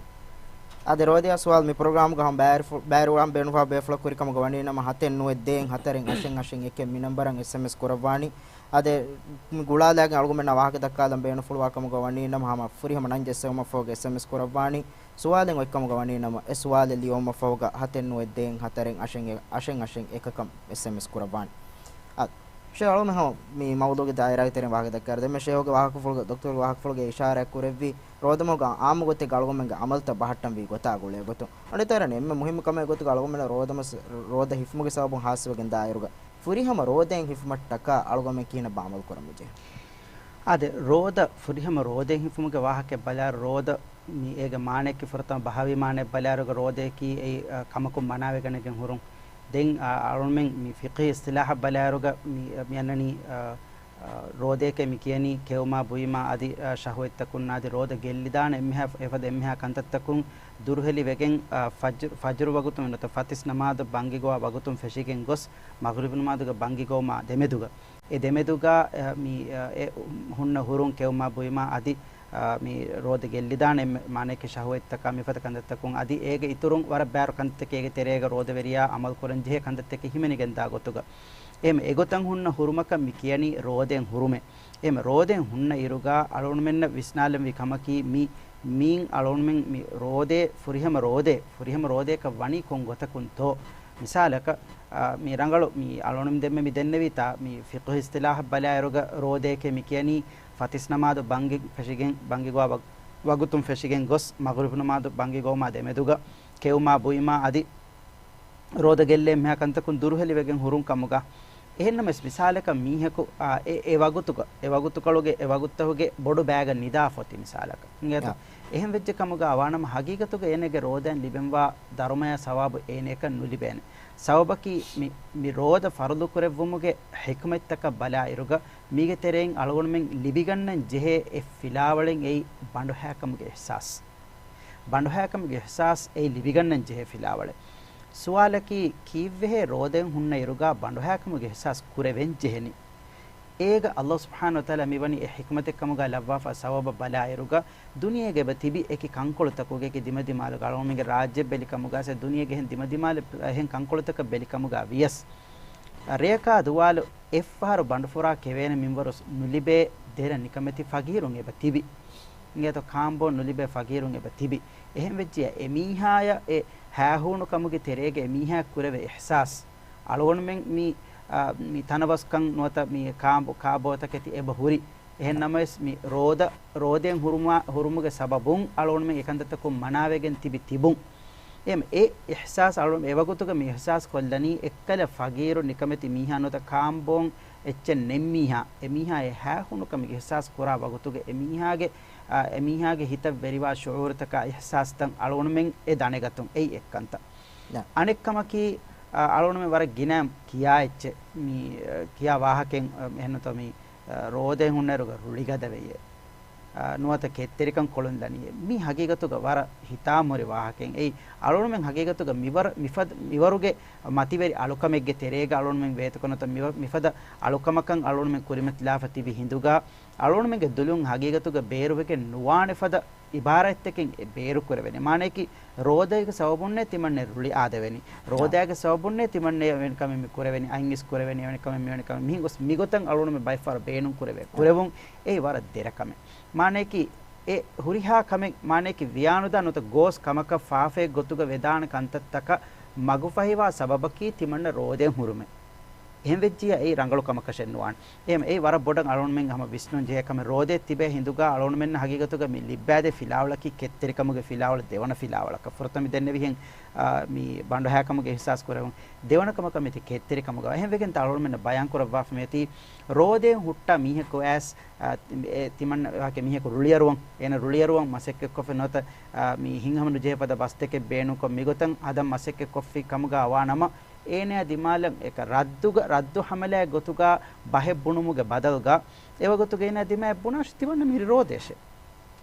އާދެ، ރޯދަޔާ ސުވާލު މި ޕްރޮގްރާމުގަ ހަމަ ބައިވެރިފު-، ބައިވެރިވާން ބޭނުންވާ ބޭފުޅަކު ކުރި ކަމުގަ ވަނީ ނަމަ، ހަތެއް ނުވައެއް ދޭއް ހަތަރެއް އަށެއް އަށެއް އެކެއް މި ނަންބަރަށް އެސްއެމްއެސް ކުރައްވާނީ. އާދެ، ގުޅާލާގެން އަޅުގަނޑުމެންނާ ވާހަކަ ދައްކާލަން ބޭނުންފުޅުވާ ކަމުގަ ވަނީ ނަމަ، ހަމަ ފުރިހަމަ ނަން ޖައްސެވުމަށްފަހުގަ އެސްއެމްއެސް ކުރައްވާނީ. ސުވާލެއް އޮތްކަމުގަ ވަނީ ނަމަ، އެ ސުވާލެއް ލިޔުމަށްފަހުގަ ހަތެއް ނުވައެއް ދޭއް ހަތަރެއް އަށެއް އެ-، އަށެއް އަށެއް އެކަކަށް އެސްއެމްއެސް ކުރައްވާނެ. އާ، ޝޭޚް އަޅުގަނޑު މި މައުޟޫޢުގެ ދާއިރާގެ ތެރެއިން ވާހަކަ ދައްކާ ދެންމެ ޝޭޚުގެ ވާހަކަފުޅުގަ، ދޮކްތަރުގެ ވާހަކަފުޅުގަ އިޝާރާތް ކުރެއްވި، ރޯދަމަހުގަ ޢާއްމު ގޮތެއްގަ އަޅުގަނޑުމެންގެ ޢަމަލުތައް ބަހައްޓަންވީ ގޮތާ ގުޅޭ ގޮތުން. އަނެއް ތަނެއް އެންމެ މުހިއްމު ކަމެއް ގޮތުގަ އަޅުގަނޑުމެންނަށް ރޯދަމަސް، ރޯދަ ހިފުމުގެ ސަބަބުން ހާސިލްވެގެން ދާއިރުގަ ފުރިހަމަ ރޯދައިން ހިފުމަށްޓަކާ އަޅުގަނޑުމެން ކިހިނެއް ބާ ޢަމަލު ކުރަން ވެއްޖެ؟ އާދެ، ރޯދަ، ފުރިހަމަ ރޯދައިން ހިފުމުގެ ވާހަކައެއް ބަލާއިރު، ރޯދަ މި އޭގެ މާނައަކީ ފުރަތަމަ ބަހަވީ މާނައެއް ބަލާއިރުގަ ރޯދައަކީ އެއީ، އަ، ކަމަކުން މަނާވެގަނެގެން ހުރުން. ދެން، އަ، އަޅުމެން މި ފިޤްހީ އިޞްޠިލާޙަށް ބަލާއިރުގަ މި، މި އަންނަނީ، އަ، ރޯދައެކޭ މި ކިޔަނީ ކެއުމާ ބުއިމާ އަދި، އާ، ޝަހުވަތްތަކުންނާ އަދި ރޯދަ ގެއްލިދާނެ އެންމެހާ، އެފަދަ އެންމެހާ ކަންތައްތަކުން ދުރުހެލި ވެގެން، އާ، ފަޖްރު، ފަޖްރު ވަގުތުން ނުވަތަ ފަތިސް ނަމާދު ބަންގިގޮވާ ވަގުތުން ފެށިގެން ގޮސް، މަޣްރިބު ނަމާދުގެ ބަންގި ގޮވުމާ ދެމެދުގަ، އެ ދެމެދުގަ، އާ، މި، އާ، އެ ހުންނަ ހުރުން ކެއުމާ ބުއިމާ އަދި، އާ، މި ރޯދަ ގެއްލިދާނެ އެންމެ މާނައެކި ޝަހުވަތްތަކާ މިފަދަ ކަންތައްތަކުން އަދި އޭގެ އިތުރުން ވަރަށް ބާރު ކަންތައްތަކެއް އޭގެ ތެރޭގަ ރޯދަވެރިޔާ އަމަލު ކުރަން ޖެހޭ ކަންތައްތަކެއް ހިމެނިގެންދާ ގޮތުގަ. އެހެން އެގޮތަށް ހުންނަ ހުރުމަކަށް މި ކިޔަނީ ރޯދައިން ހުރުމޭ. އެހެން ރޯދައިން ހުންނަ އިރުގަ އަޅުގަނޑުމެންނަށް ވިސްނާލަންވީ ކަމަކީ މި، މީން އަޅުގަނޑުމެން މި ރޯދައެއް ފުރިހަމަ ރޯދައެއް، ފުރިހަމަ ރޯދައަކަށް ވަނީ ކޮން ގޮތަކުންތޯ؟ މިސާލަކަށް، އާ، މި ރަނގަޅު މި އަޅުގަނޑުމެން ދެންމެ މި ދެންނެވީތާ މި ފިޤުހު އިޞްޠިލާޙަށް ބަލާއިރުގަ ރޯދައެކޭ މި ކިޔަނީ ފަތިސް ނަމާދު ބަންގި ފެށިގެން، ބަންގި ގޮވާ ވަ-، ވަގުތުން ފެށިގެން ގޮސް، މަޣްރިބު ނަމާދު ބަންގި ގޮވުމާ ދެމެދުގަ، ކެއުމާ ބުއިމާ އަދި ރޯދަ ގެއްލޭ އެންމެހާ ކަންތަކުން ދުރުހެލިވެގެން ހުރުން ކަމުގަ. އެހެންނަމަވެސް މިސާލަކަށް މީހަކު، އާ، އެ، އެ ވަގުތުގަ، އެ ވަގުތުކޮޅުގެ، އެ ވަގުތުތަކުގެ ބޮޑު ބައިގަ ނިދާފަ އޮތީ މިސާލަކަށް. އިނގޭތޯ؟ އާ. އެހެން ވެއްޖެ ކަމުގަ ވާނަމަ ހަގީގަތުގަ އޭނަގެ ރޯދައިން ލިބެންވާ ދަރުމަޔާ ސަވާބު އޭނައަކަށް ނުލިބޭނެ. ސަބަބަކީ މި، މި ރޯދަ ފަރުޟު ކުރެއްވުމުގެ ޙިކުމަތްތަކަށް ބަލާއިރުގަ، މީގެ ތެރެއިން އަޅުގަނޑުމެން ލިބިގަންނަން ޖެހޭ އެއް ފިލާވަޅެއް އެއީ ބަނޑުހައިކަމުގެ އިޙްސާސް. ބަނޑުހައިކަމުގެ އިޙްސާސް އެއީ ލިބިގަންނަން ޖެހޭ ފިލާވަޅެއް. ސުވާލަކީ، ކީއްވެހޭ ރޯދައިން ހުންނަ އިރުގަ ބަނޑުހައިކަމުގެ އިޙްސާސް ކުރެވެން ޖެހެނީ؟ އޭގަ ﷲ ސުބްޙާނަހޫ ވަތަޢާލާ މިވަނީ އެ ޙިކުމަތެއް ކަމުގަ ލައްވާފަ ސަބަބަށް ބަލާއިރުގަ، ދުނިޔޭގަ އެބަ ތިބި އެކި ކަންކޮޅުތަކުގެ އެކި ދިމަދިމާލުގަ އަޅުގަނޑުމެންގެ ރާއްޖެ ބެލި ކަމުގަ ސެ ދުނިޔޭގެ އެހެން ދިމަދިމާލެއް އެހެން ކަންކޮޅުތަކަށް ބެލި ކަމުގަ ވިޔަސް، ރެޔަކާ ދުވާލު އެއްފަހަރު ބަނޑުފުރާ ކެވޭނެ މިންވަރު ނުލިބޭ ދެރަ ނިކަމެތި ފަގީރުން އެބަ ތިބި. އިނގޭތޯ ކާނބޯން ނުލިބޭ ފަގީރުން އެބަ ތިބި. އެހެން ވެއްޖިޔާ އެ މީހާޔަށް އެ ހައިހޫނު ކަމުގެ ތެރޭގަ އެ މީހާ ކުރެވޭ އިޙްސާސް. އަޅުގަނޑުމެން މި، އާ، މި ތަނަވަސްކަން ނުވަތަ މި ކާބޯ، ކާބޯތަކެތި އެބަ ހުރި. އެހެން ނަމަވެސް މި ރޯދަ، ރޯދައިން ހުރުމާ، ހުރުމުގެ ސަބަބުން އަޅުގަނޑުމެން އެކަންތައްތަކުން މަނާވެގެން ތިބި ތިބުން. އެހެން އެ އިޙްސާސް އަޅު، އެވަގުތުގަ މި އިޙްސާސް ކޮށްލަނީ އެއްކަލަ ފަގީރު ނިކަމެތި މީހާ ނުވަތަ ކާނބޯން އެއްޗެއް ނެތް މީހާ، އެ މީހާ އެ ހައިހޫނުކަމެއް އިޙްސާސް ކުރާ ވަގުތުގަ އެ މީހާގެ، އާ، އެ މީހާގެ ހިތަށް ވެރިވާ ޝުޢޫރުތަކާ އިޙްސާސްތައް އަޅުގަނޑުމެން އެ ދަނެގަތުން އެއީ އެއްކަންތައް. ނަ. އަނެއްކަމަކީ، އާ، އަޅުގަނޑުމެން ވަރަށް ގިނަ ކިޔާ އެއްޗެއް، މި، އާ، ކިޔާ ވާހަކައެއް، އާ، އެހެންނުތޯ މި، އާ، ރޯދައިން ހުންނައިރުގަ ރުޅިގަދަ ވެއްޔެ. އާ، ނުވަތަ ކެތްތެރިކަން ކޮޅުން ދަނީ. މީ ހަގީގަތުގަ ވަރަށް ހިތާމަހުރި ވާހަކައެއް. އެއީ، އަޅުގަނޑުމެން ހަގީގަތުގަ މިވަރު، މިފަދަ، މިވަރުގެ މަތިވެރި އަޅުކަމެއްގެ ތެރޭގަ އަޅުގަނޑުމެން ވޭތުކަން ނުވަތަ މިވަ، މިފަދަ އަޅުކަމަކަށް އަޅުގަނޑުމެން ކުރިމަތިލާފަ ތިބި ހިނދުގަ، އަޅުގަނޑުމެންގެ ދުލުން ހަގީގަތުގަ ބޭރުވެގެން ނުވާނެ ފަދަ އިބާރާތްތަކެއް އެ ބޭރު ކުރެވެނީ. މާނައަކީ، ރޯދައިގެ ސަބަބުންނޭ ތިމަންނެ ރުޅި އާދެވެނީ. ރޯދައިގެ ސަބަބުންނޭ ތިމަންނެ އެވެނި ކަމެއް މި ކުރެވެނީ، އައިން އިސް ކުރެވެނީ، އެވެނި ކަމެއް މިވެނި ކަމެއް. މިހިނގުސް މިގޮތަށް އަޅުގަނޑުމެން ބައެއްފަހަރު ބޭނުން ކުރެވޭ. ކުރެވުން އެއީ ވަރަށް ދެރަ ކަމެއް. މާނައަކީ، އެ ހުރިހާ ކަމެއް މާނައަކީ ވިޔާނުދާ ނުވަތަ ގޯސް ކަމަކަށް ފާފައެއް ގޮތުގަ ވެދާނެ ކަންތައްތަކަށް މަގުފަހިވާ ސަބަބަކީ ތިމަންނަ ރޯދައިން ހުރުމެއް. އެހެން ވެއްޖިޔާ އެއީ ރަނގަޅު ކަމަކަށެއް ނުވާނެ. އެހެން އެއީ ވަރަށް ބޮޑަށް އަޅުގަނޑުމެން ހަމަ ވިސްނުން ޖެހޭ ކަމެއް. ރޯދައެއް ތިބޭ ހިނދުގަ އަޅުގަނޑުމެންނަށް ހަގީގަތުގަ މި ލިއްބާދޭ ފިލާވަޅަކީ ކެތްތެރިކަމުގެ ފިލާވަޅު ދެވަނަ ފިލާވަޅަކަށް. ފުރަތަމަ މި ދެންނެވިހެން، އާ، މި ބަނޑުހައިކަމުގެ އިޙްސާސް ކުރެވުން. ދެވަނަ ކަމަކަށް މިތި ކެތްތެރިކަމުގަ. އެހެން ވެގެންތާ އަޅުގަނޑުމެންނަށް ބަޔާން ކުރައްވާފަ މިއޮތީ ރޯދައިން ހުއްޓާ މީހަކު އައިސް، އާ، އެ ތިމަންނަ ވާހަކަ މީހަކު ރުޅިއަރުވަން، އޭނަ ރުޅިއަރުވަން މަސައްކަތްކޮށްފަ ނުވަތަ، އާ، މި ހިތްހަމަ ނުޖެހޭ ފަދަ ބަސްތަކެއް ބޭނުންކޮށް މިގޮތަށް ހަދަން މަސައްކަތްކޮށްފި ކަމުގަ ވާނަމަ، އޭނަޔާ ދިމާލަށް އެކަ ރައްދުގަ، ރައްދު ހަމަލާއެއް ގޮތުގަ ބަހެއް ބުނުމުގެ ބަދަލުގަ، އެވަގުތުގަ އޭނަޔާ ދިމާއަށް ބުނާށި ތިމަންނަ މިހިރީ ރޯދައަށޭ.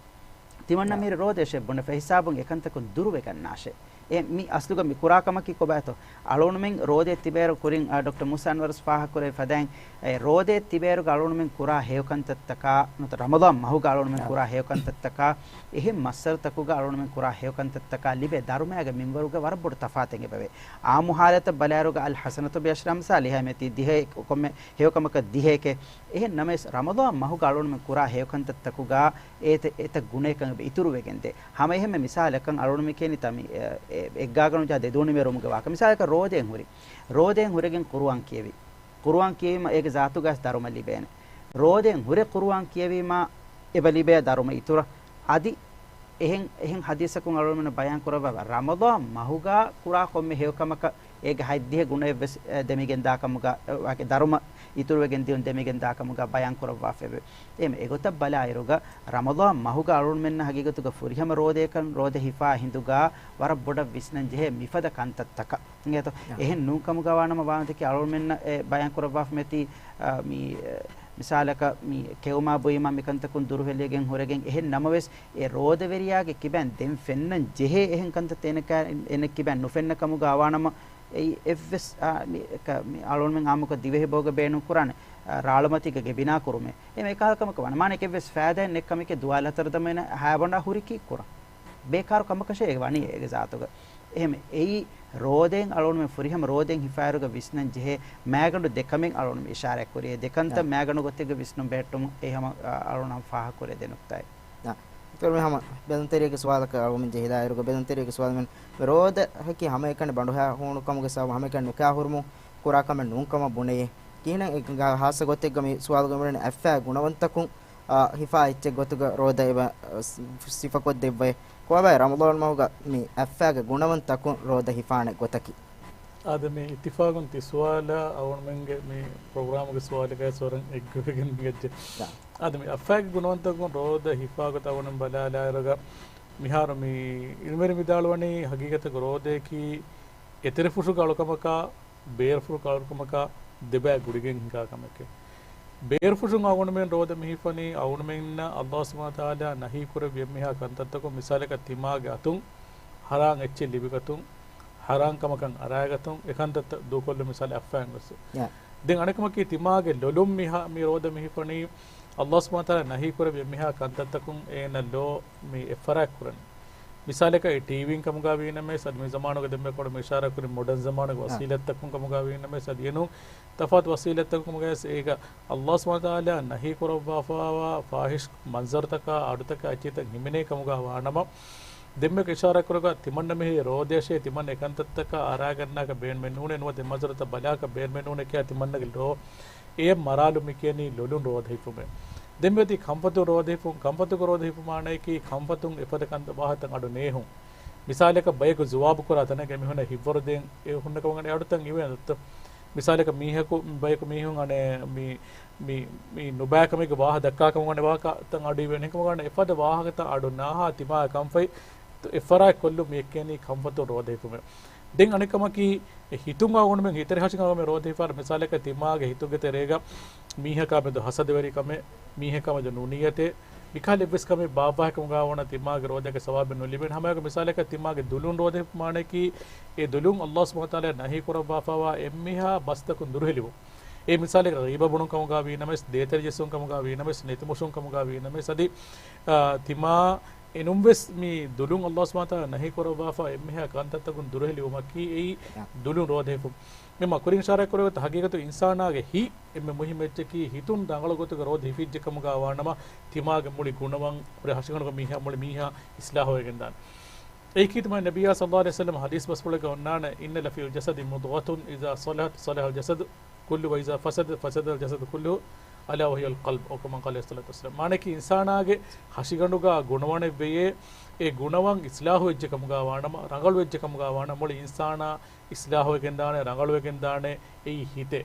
ތިމަންނަ މިހިރީ ރޯދައަށޭ ބުނެފަ ހިސާބުން އެކަންތަކުން ދުރުވެގަންނާށޭ. އެ މި އަސްލުގަ މި ކުރާ ކަމަކީ ކޮބާތޯ؟ އަޅުގަނޑުމެން ރޯދައެއް ތިބޭއިރު ކުރިން، އާ، ޑޮކްޓަރ މޫސާ އަންވަރުސް ފާހަގަކުރެއްވި ފަދައިން، އެ ރޯދައެއް ތިބޭއިރުގަ އަޅުގަނޑުމެން ކުރާ ހެޔޮކަންތައްތަކާ، ނުވަތަ ރަމަޟާން މަހުގަ އަޅުގަނޑުމެން ކުރާ ހެޔޮކަންތައްތަކާ، އެހެން މައްސަރުތަކުގަ އަޅުގަނޑުމެން ކުރާ ހެޔޮކަންތައްތަކާ ލިބޭ ދަރުމައިގެ މިންވަރުގަ ވަރަށް ބޮޑު ތަފާތެއް އެބަވޭ. އާއްމު ޙާލަތަށް ބަލާއިރުގަ އަލް ޙަސަނަތު ބިޢަޝްރި އަމްސާލިހާ މިއޮތީ ދިހަ ކޮންމެ ހެޔޮކަމަކަށް ދިހައެކޭ. އެހެން ނަމަވެސް ރަމަޟާން މަހުގަ އަޅުގަނޑުމެން ކުރާ ހެޔޮކަންތައްތަކުގަ އެތައް، އެތައް ގުނައެއް ކަމެއް އިތުރު ވެގެންދޭ. ހަމަ އެހެންމެ މިސާލަކަށް އަޅުގަނޑުމެން ކިޔަނީ ތަ މި، އެ، އެއްގާގަ ނުޖާ ދެދޫ ނިމޭ ރުމުގެ ވާހަކަ. މިސާލަކަށް ރޯދައިން ހުރި. ރޯދައިން ހުރެގެން ޤުރުއާން ކިޔެވި. ޤުރުއާން ކިޔެވީމަ އޭގެ ޒާތުގައި ދަރުމަ ލިބޭނެ. ރޯދައިން ހުރެ ޤުރުއާން ކިޔެވީމަ އެބަ ލިބޭ ދަރުމަ އިތުރަށް. އަދި އެހެން، އެހެން ޙަދީޘަކުން އަޅުގަނޑުމެންނަށް ބަޔާން ކުރައްވާ ރަމަޟާން މަހުގަ ކުރާ ކޮންމެ ހެޔޮކަމަކަށް އޭގެ ހަތްދިހަ ގުނައެއްވެސް، އެ، ދެމިގެން ދާކަމުގަ، އެ، ވާކެ ދަރުމަ އިތުރުވެގެން ދިޔުން ދެމިގެން ދާކަމުގަ ބަޔާން ކުރައްވާފައެވެ. އެހެން އެގޮތަށް ބަލާއިރުގަ ރަމަޟާން މަހުގަ އަޅުގަނޑުމެންނަށް ހަގީގަތުގަ ފުރިހަމަ ރޯދައަކަށް ރޯދަ ހިފާ ހިނދުގަ ވަރަށް ބޮޑަށް ވިސްނަން ޖެހޭ މިފަދަ ކަންތައްތަކަށް. އިނގޭތޯ؟ އެހެން ނޫން ކަމުގަ ވާނަމަ ވާންތަކީ އަޅުގަނޑުމެންނަށް އެ ބަޔާން ކުރައްވާފަ މިއޮތީ، އާ، މި، އެ، މިސާލަކަށް މި ކެއުމާ ބުއިމާ މިކަންތަކުން ދުރުހެލިގެން ހުރެގެން އެހެން ނަމަވެސް، އެ ރޯދަވެރިޔާގެ ކިބައިން ދެން ފެންނަން ޖެހޭ އެހެން ކަންތައް އޭނަ ކިބައިން ނުފެންނަ ކަމުގަ އަވާނަމަ، އެއީ އެއްވެސް، އާ، މި، އެކަ-، މި އަޅުގަނޑުމެން އާއްމުކޮށް ދިވެހި ބަހުގަ ބޭނުން ކުރާނެ، އާ، ރާޅުމަތީގަ ގެބިނާ ކުރުމެއް. އެ އެކަހަލަ ކަމަކަށް ވާނެ. މާނައަކަށް އެއްވެސް ފައިދާއެއް ނެތް ކަމެކޭ ދުވާލު ހަތަރު ދަމައިނަ ހައިބަނޑާ ހުރިކީ ކުރަން. ބޭކާރު ކަމަކަށޭ އެ ވަނީ އޭގެ ޒާތުގަ. އެހެން އެއީ ރޯދައިން އަޅުގަނޑުމެން ފުރިހަމަ ރޯދައިން ހިފާއިރުގަ ވިސްނަން ޖެހޭ މައިގަނޑު ދެކަމެއް އަޅުގަނޑުމެން އިޝާރާތް ކުރި. އެ ދެކަންތައް މައިގަނޑު ގޮތެއްގަ ވިސްނުން ބެހެއްޓުމުން އެ ހަމަ، އަ، އަޅުގަނޑު ހަމަ ފާހަގަކުރޭ ދެނުކްތާއެއް. އާ، ދޮކްޓަރ މި ހަމަ ބެލުންތެރިޔެއްގެ ސުވާލަކަށް އަޅުގަނޑުމެން ޖެހިލާއިރުގަ ބެލުންތެރިޔެއްގެ ސުވާލު މި ރޯދައަކީ ހަމައެކަނި ބަނޑުހައި ހޫނުކަމުގެ ސަބަބުން ހަމައެކަނި ނުކާ ހުރުމުން ކުރާ ކަމެއް ނޫންކަމަށް ބުނެޔޭ. ކިހިނެއް އެ ހާއްސަ ގޮތެއްގަ މި ސުވާލުގަ މި އައްފާ ގުނަވަންތަކުން އާ، ހިފާ އެއްޗެއް ގޮތުގަ ރޯދަ އެބަ، އަ، ސި-، ސިފަކޮށްދެއްވައި. ކޮބާ ރަމަޟާން މަހުގަ މި އައްފާގެ ގުނަވަންތަކުން ރޯދަ ހިފާނެ ގޮތަކީ؟ އާދެ، މި އިއްތިފާގުން ތި ސުވާލާ އަޅުގަނޑުމެންގެ މި ޕްރޮގްރާމުގެ ސުވާލަކާ ވަރަށް އެއްގޮތް ގެންގެއްޖެ. އާދެ، މި އައްފާގެ ގުނަވަންތަކުން ރޯދަ ހިފާ ގޮތަށް އަޅުގަނޑު ބަލާލާއިރުގަ މިހާރު މި އިލްމުވެރިން ވިދާޅުވަނީ ހަގީގަތަކަށް ރޯދައަކީ އެތެރެފުށުގެ އަޅުކަމަކާ ބޭރުފުށުގެ އަޅުކަމަކާ ދެބައި ގުޅިގެން ހިނގާ ކަމެކޭ. ބޭރުފުށުން އަޅުގަނޑުމެން ރޯދަ މި ހިފަނީ އަޅުގަނޑުމެންނަށް އައްލާހު ސުބްޙާނަހޫ ވަތަޢާލާ ނަހީ ކުރެއްވި އެންމެހާ ކަންތައްތަކުން، މިސާލަކަށް ތިމާގެ އަތުން ހަރާން އެއްޗެއް ލިބިގަތުން، ހަރާން ކަމަކަށް އަރާގަތުން، އެ ކަންތައްތައް ދޫކޮށްލުން މިސާލަށް އައްފާން ވެސް. ދެން އަނެއްކަމަކީ ތިމާގެ ލޮލުން މި ހަ-، މި ރޯދަ މި ހިފަނީ އައްލާހު ސުބްޙާނަހޫ ވަތަޢާލާ ނަހީ ކުރެއްވި އެންމެހާ ކަންތައްތަކުން އޭނަ ލޯ މި އެއްފަރާތް ކުރަނީ. މިސާލަކަށް އެ ޓީވީން ކަމުގަ ވީނަމަވެސް، އަދި މި ޒަމާނުގަ ދެންމެ ކޮޅު މި އިޝާރާ ކުރި މޮޑަން ޒަމާނުގެ އާ. ވަސީލަތްތަކުން ކަމުގަ ވީނަމަވެސް، އަދި އެނޫން ތަފާތު ވަސީލަތްތަކުން ކަމުގަވެސް އޭގަ އައްލާހު ސުބްޙާނަހޫ ވަތަޢާލާ ނަހީ ކުރައްވާފައިވާ ފާޙިޝް މަންޒަރުތަކާ އަޑުތަކާ އެއްޗިތައް ހިމެނޭ ކަމުގަ ވާނަމަ، ދެންމެ އިޝާރާ ކުރެއްވި ތިމަންނަ މިހިރީ ރޯދައަށޭ ތިމަންނަ އެކަންތައްތަކަށް އަރާގަންނާކަށް ބޭނުމެއް ނޫނޭ، ނުވަތަ އެ މަންޒަރުތައް ބަލާކަށް ބޭނުމެއް ނޫނޭ ކިޔާ ތިމަންނަގެ ލޯ އެ މަރާލު މި ކިޔަނީ ލޮލުން ރޯދަ ހިފުމޭ. ދެން މިއޮތީ ކަންފަތުން ރޯދަ ހިފުން. ކަންފަތުގެ ރޯދަ ހިފުމާ މާނައަކީ ކަންފަތުން އެފަދަ ކަންތައް ވާހަކަތައް އަޑު ނޭހުން. މިސާލަކަށް ބަޔަކު ޒުވާބު ކުރާ ތަނެއްގަ އެމީހުންނަށް ހިތްވަރު ދޭން އެ ހުންނަ ކަމަށް އަޑުތައް އިވޭނެ. މިސާލަކަށް މީހަކު، ބަޔަކު މީހުން އަނެއް މި، މި، މި ނުބައި ކަމެއްގެ ވާހަކަ ދައްކާ ކަމަށް ވާހަކަތައް އަޑު އިވޭނެ. އެކަމަކު އެފަދަ ވާހަކަތައް އަޑު ނާހާ ތިމާ ކަންފަތް އެއްފަރާތް ކޮށްލުން މި ކިޔަނީ ކަންފަތުން ރޯދަ ހިފުމޭ. ދެން އަނެއް ކަމަކީ، އެ ހިތުން އަޅުގަނޑުމެން އެތެރެ ހަށިގަނޑުމެން ރޯދަ ހިފާއިރު، މިސާލަކަށް ތިމާގެ ހިތުގެ ތެރޭގަ މީހަކާ މެދު ހަސަދަވެރިކަމެއް، މީހަކާ މެދު ނުނިޔަތެއް، މިކަހަލަ އެއްވެސް ކަމެއް ބާއްވާހެއް ކަމުގަ ވާނަމަ ތިމާގެ ރޯދައަކަށް ސަވާބެއް ނުލިބޭނެ. ހަމައެއާއެކު މިސާލަކަށް ތިމާގެ ދުލުން ރޯދަ ހިފުމާ މާނައަކީ، އެ ދުލުން އައްލާހު ސުބްޙާނަހޫ ވަތަޢާލާ ނަހީ ކުރައްވާފައިވާ އެންމެހާ ބަސްތަކުން ދުރުހެލިވުން. އެ މިސާލަކަށް ޣީބަ ބުނުން ކަމުގަ ވީނަމަވެސް، ދޭތެރެ ޖެއްސުން ކަމުގަ ވީނަމަވެސް، ނެތިމުށުން ކަމުގަ ވީނަމަވެސް، އަދި، އާ، ތިމާ އެނޫންވެސް މި ދުލުން އައްލާހު ސުބްޙާނަހޫ ވަތަޢާލާ ނަހީ ކުރައްވާފަ އެންމެހާ ކަންތައްތަކުން ދުރުހެލިވުމަކީ އެއީ އާ. ދުލުން ރޯދަ ހިފުން. މި މަ ކުރިން އިޝާރާތް ކުރެވޭ ގޮތަށް ހަގީގަތު އިންސާނާގެ ހިތް އެންމެ މުހިއްމު އެއްޗަކީ ހިތުން ރަނގަޅު ގޮތުގަ ރޯދަ ހިފިއްޖެ ކަމުގަ ވާނަމަ ތިމާގެ މުޅި ގުނަވަން ހުރި ހަށިގަނޑުގެ މީހާ މުޅި މީހާ އިސްލާހުވެގެންދާނެ. އެއީ ކީރިތި މާތް ނަބިއްޔާ ޞައްލައްލާހު ޢަލައިހި ވަސައްލަމަ ޙަދީޘް ބަސްފުޅެއްގަ އޮންނާނެ، "إن في الجسد مضغة إذا صلحت صلح الجسد كله وإذا فسدت فسد الجسد كله ألا وهي القلب" أو كما قال عليه الصلاة والسلام. މާނައަކީ އިންސާނާގެ ހަށިގަނޑުގަ ގުނަވަނެއްވެޔޭ، އެ ގުނަވަން އިސްލާހުވެއްޖެ ކަމުގަ ވާނަމަ، ރަނގަޅުވެއްޖެ ކަމުގަ ވާނަމަ، މުޅި އިންސާނާ އިސްލާހުވެގެންދާނެ، ރަނގަޅުވެގެންދާނެ، އެއީ ހިތޭ.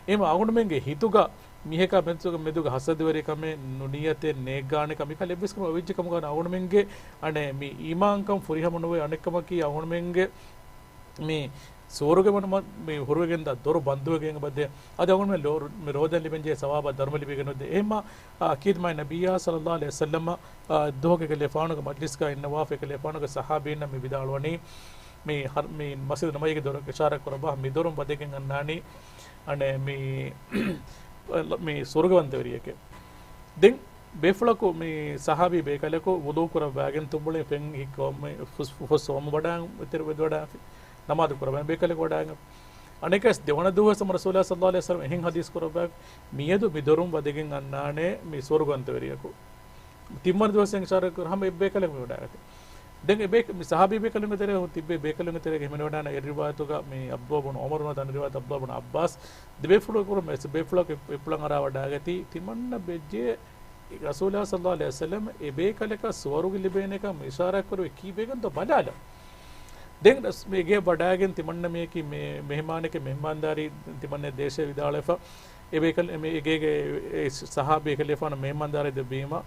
އެހެންވީމަ އަޅުގަނޑުމެންގެ ހިތުގަ މީހަކާ މެދުގަ، މެދުގަ ހަސަދަވެރިކަމެއް، ނުނިޔަތެއް، ނޭއްގާނެކަން، މިކަހަލަ އެއްވެސް ކަމެއް އޮވެއްޖެ ކަމުގަ އަޅުގަނޑުމެންގެ އަނެއް މި އީމާންކަން ފުރިހަމަ ނުވޭ. އަނެއްކަމަކީ އަޅުގަނޑުމެންގެ މި ސުވަރުގެ ވަނަ މަ-، މި ހުރުވެގެންދާ ދޮރު ބަންދުވެގެން އެބަދޭ. އަދި އަޅުގަނޑުމެން ލޯ-، މި ރޯދަ ލިބެންޖެހޭ ސަވާބާ ދަރުމަ ލިބިގެން ނުދޭ. އެހެންވީމަ، އާ، އަކީދު މާތް ނަބިއްޔާ ޞައްލައްލާހު ޢަލައިހި ވަސައްލަމަ، އާ، ދުވަހު އެކަލޭގެފާނުގެ މަޖްލިސްގަ އިންނަވާފަ އެކަލޭގެފާނުގެ ޞަޙާބީންނަށް މި ވިދާޅުވަނީ، މި ހަރ-، މި މަސްޖިދު ނަބަވީގެ ދޮރަށް އިޝާރާތް ކުރައްވާ، މި ދޮރުން ވަދެގެން އަންނާނީ، އަނެއް މި، މި ސުވަރުގެވަންތަވެރިއެކޭ. ދެން ބޭފުޅަކު މި ޞަޙާބީ ބޭކަލަކު ވުޟޫ ކުރައްވާގެން ތުނބުޅި ފެން ހިއްކަވަމު-، ފުސް-، ފުސް ވަމު ވަޑާ، އެތެރެ ވެދު ވަޑާ، ނަމާދު ކުރައްވާ، ބޭކަލަކު ވަޑާގެން. އަނެކަސް ދެވަނަ ދުވަސް ރަސޫލާ ޞައްލައްލާހު ޢަލައިހި ވަސައްލަމަ އެހެން ޙަދީޘް ކުރައްވާ، މިއަދު މި ދޮރުން ވަދެގެން އަންނާނެ މި ސުވަރުގެވަންތަވެރިޔަކު. ތިންވަނަ ދުވަސް އިޝާރާތް ކުރަ ހަމަ އެއްބޭކަލަކު މި ވަޑާގަތީ. ދެން އެ ބޭ-، މި ޞަޙާބީ ބޭކަލުންގެ ތެރޭ ތިއްބެވި ބޭކަލުންގެ ތެރޭގަ ހިމެނިވަޑާނެ އެއް ރިވާޔަތުގަ މި ޢަބްދުﷲ ބުނު ޢުމަރު ނުވަތަ އަނެއް ރިވާޔަތު ޢަބްދުﷲ ބުނު ޢައްބާސް ދެބޭފުޅަކު ކުރު މެސް ބޭފުޅަކު އެ ޕްލަން އަރާ ވަޑާގަތީ ތިމަންނަ ބެއްޖެ ރަސޫލާ ޞައްލައްލާހު ޢަލައިހި ވަސައްލަމަ އެ ބޭކަލަކަށް ސުވަރުގެ ލިބޭނެކަން އިޝާރާތް ކުރެވި ކީއްވެގެންތޯ ބަލާލަ. ދެން ރަސް-، މި ގޭ ވަޑާގެން ތިމަންނަ މީހަކީ މެ-، މެހެމާނެކޭ މެހެމާންދާރީ ތިމަންނަ ދޭށޭ ވިދާޅުވެފަ. އެ ބޭކަލް-، މި އެ ގޭގެ އެ ޞަޙާބީ އެކަލޭފާނަށް މެހެމާންދާރީ ދެއްވީމަ،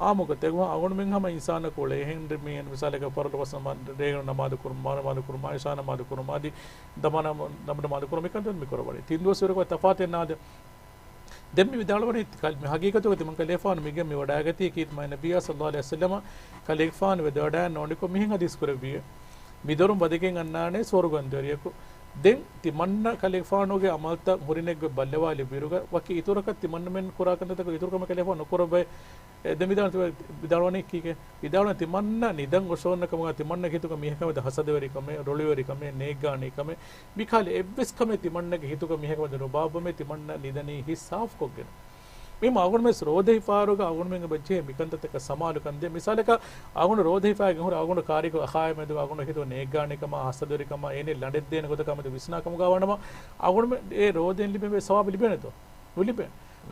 އާއްމު ގޮތެއް އަޅުގަނޑުމެން ހަމަ އިންސާނަކު އުޅޭ. އެހެން މި މިސާލަކަށް ފަރުޟު ފަސް ނަމާ-، ރޭގަނޑު ނަމާދު ކުރުން، މާ ނަމާދު ކުރުން، މާ އިޝާ ނަމާދު ކުރުން، މާ އަދި ދަމާ ނަމ-، ދަމު ނަމާދު ކުރުން، މިކަންތައް މި ކުރައްވަނީ. ތިން ދުވަސް ވަރަކަށް ތަފާތެއް ނާދެ. ދެން މި ވިދާޅުވަނީ، ކަލް-، މި ހަގީގަތުގަ ތިމަން ކަލޭފާނު މިގެ މި ވަޑައިގަތީ ކީރިތި މާތް ނަބިއްޔާ ޞައްލައްލާހު ޢަލައިހި ވަސައްލަމަ ކަލޭފާނު ވެދެވަޑައިގަންނަވަނިކޮށް މިހެން ޙަދީޘް ކުރެއްވިއޭ. މި ދޮރުން ވަދެގެން އަންނާނެ ސުވަރުގަ އިންދިވަރިޔަކު. ދެން ތިމަންނަ ކަލޭފާނުގެ ޢަމަލްތައް ހުރިނެއްގޮތް ބައްލަވާލި ބިރުގަ ވަކި އިތުރަކަށް ތިމަންނަމެން ކުރާ ކަންތައްތަކުގެ އިތުރުކަމެއް ކަލޭފާނު ނުކުރައްވައޭ. އެ، ދެން ވިދާޅު-، ވިދާޅުވަނީ ކީކޭ؟ ވިދާޅުވަނީ ތިމަންނަ ނިދަން އޮށޯންނަ ކަމުގަ ތިމަންނަގެ ހިތުގަ މީހަކާ މެދު ހަސަދަވެރިކަމެއް، ރޮޅިވެރިކަމެއް، ނޭއްގާނީކަމެއް، މިކަހަލަ އެއްވެސް ކަމެއް ތިމަންނަގެ ހިތުގަ މީހަކާ މެދު ނުބާއްވަމޭ ތިމަންނަ ނިދަނީ ހިތް ސާފުކޮށްގެން. މި އަޅުގަނޑުމެން ރޯދަ ހިފާއިރުގަ އަޅުގަނޑުމެން އެބަޖެހޭ މިކަންތައްތަކަށް ސަމާލުކަން ދޭ. މިސާލަކަށް އަޅުގަނޑު ރޯދަ ހިފާގެން ހުރި އަޅުގަނޑު ކާރިކޮށް އަޚާއާ މެދުގަ އަޅުގަނޑު ހިތުގަ ނޭއްގާނީކަމާ، ހަސަދަވެރިކަމާ، އޭނަ ލަނޑެއްދޭނެ ގޮތަކާ މެދު ވިސްނާ ކަމުގަ ވާނަމަ، އަޅުގަނޑުމެން އެ ރޯދައިން ލިބޭ ސަވާބު ލިބޭނެތޯ؟ ނުލިބޭ.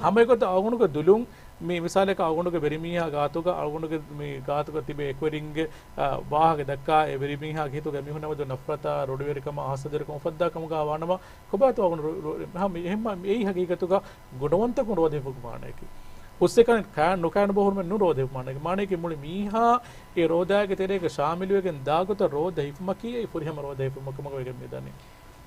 ހަމައެގޮތަށް އަޅުގަނޑުގެ ދުލުން މި މިސާލަކަށް އަޅުގަނޑުގެ ވެރިމީހާ ގާތުގަ، އަޅުގަނޑުގެ މި ގާތުގަ ތިބޭ އެކުވެރިންގެ، އާ، ވާހަކަ ދައްކާ އެ ވެރިމީހާގެ ހިތުގަ މީހުންނާ މެދު ނަފްރަތާ، ރޮޅިވެރިކަމާ، ހަސަދަވެރިކަމާ އުފައްދާ ކަމުގަ ވާނަމަ، ކޮބާތޯ އަޅުގަނޑު ރު-، ރު-، ހަމަ އެހެންމަ އެއީ ހަގީގަތުގަ ގުނަވަންތަކުން ރޯދަ ހިފުމުގެ މާނައަކީ. ހުސްއެކަނި ކާ-، ނުކާނުބޯ ހުރުމެއް ނޫން ރޯދަ ހިފުމުގެ މާނައަކީ. މާނައަކީ މުޅި މީހާ އެ ރޯދާގެ ތެރޭގަ ޝާމިލުވެގެން ދާ ގޮތަށް ރޯދަ ހިފުމަކީ އެއީ ފުރިހަމަ ރޯދަ ހިފުމަކަށް ކަމަށް ވެގެން މި ދަނީ.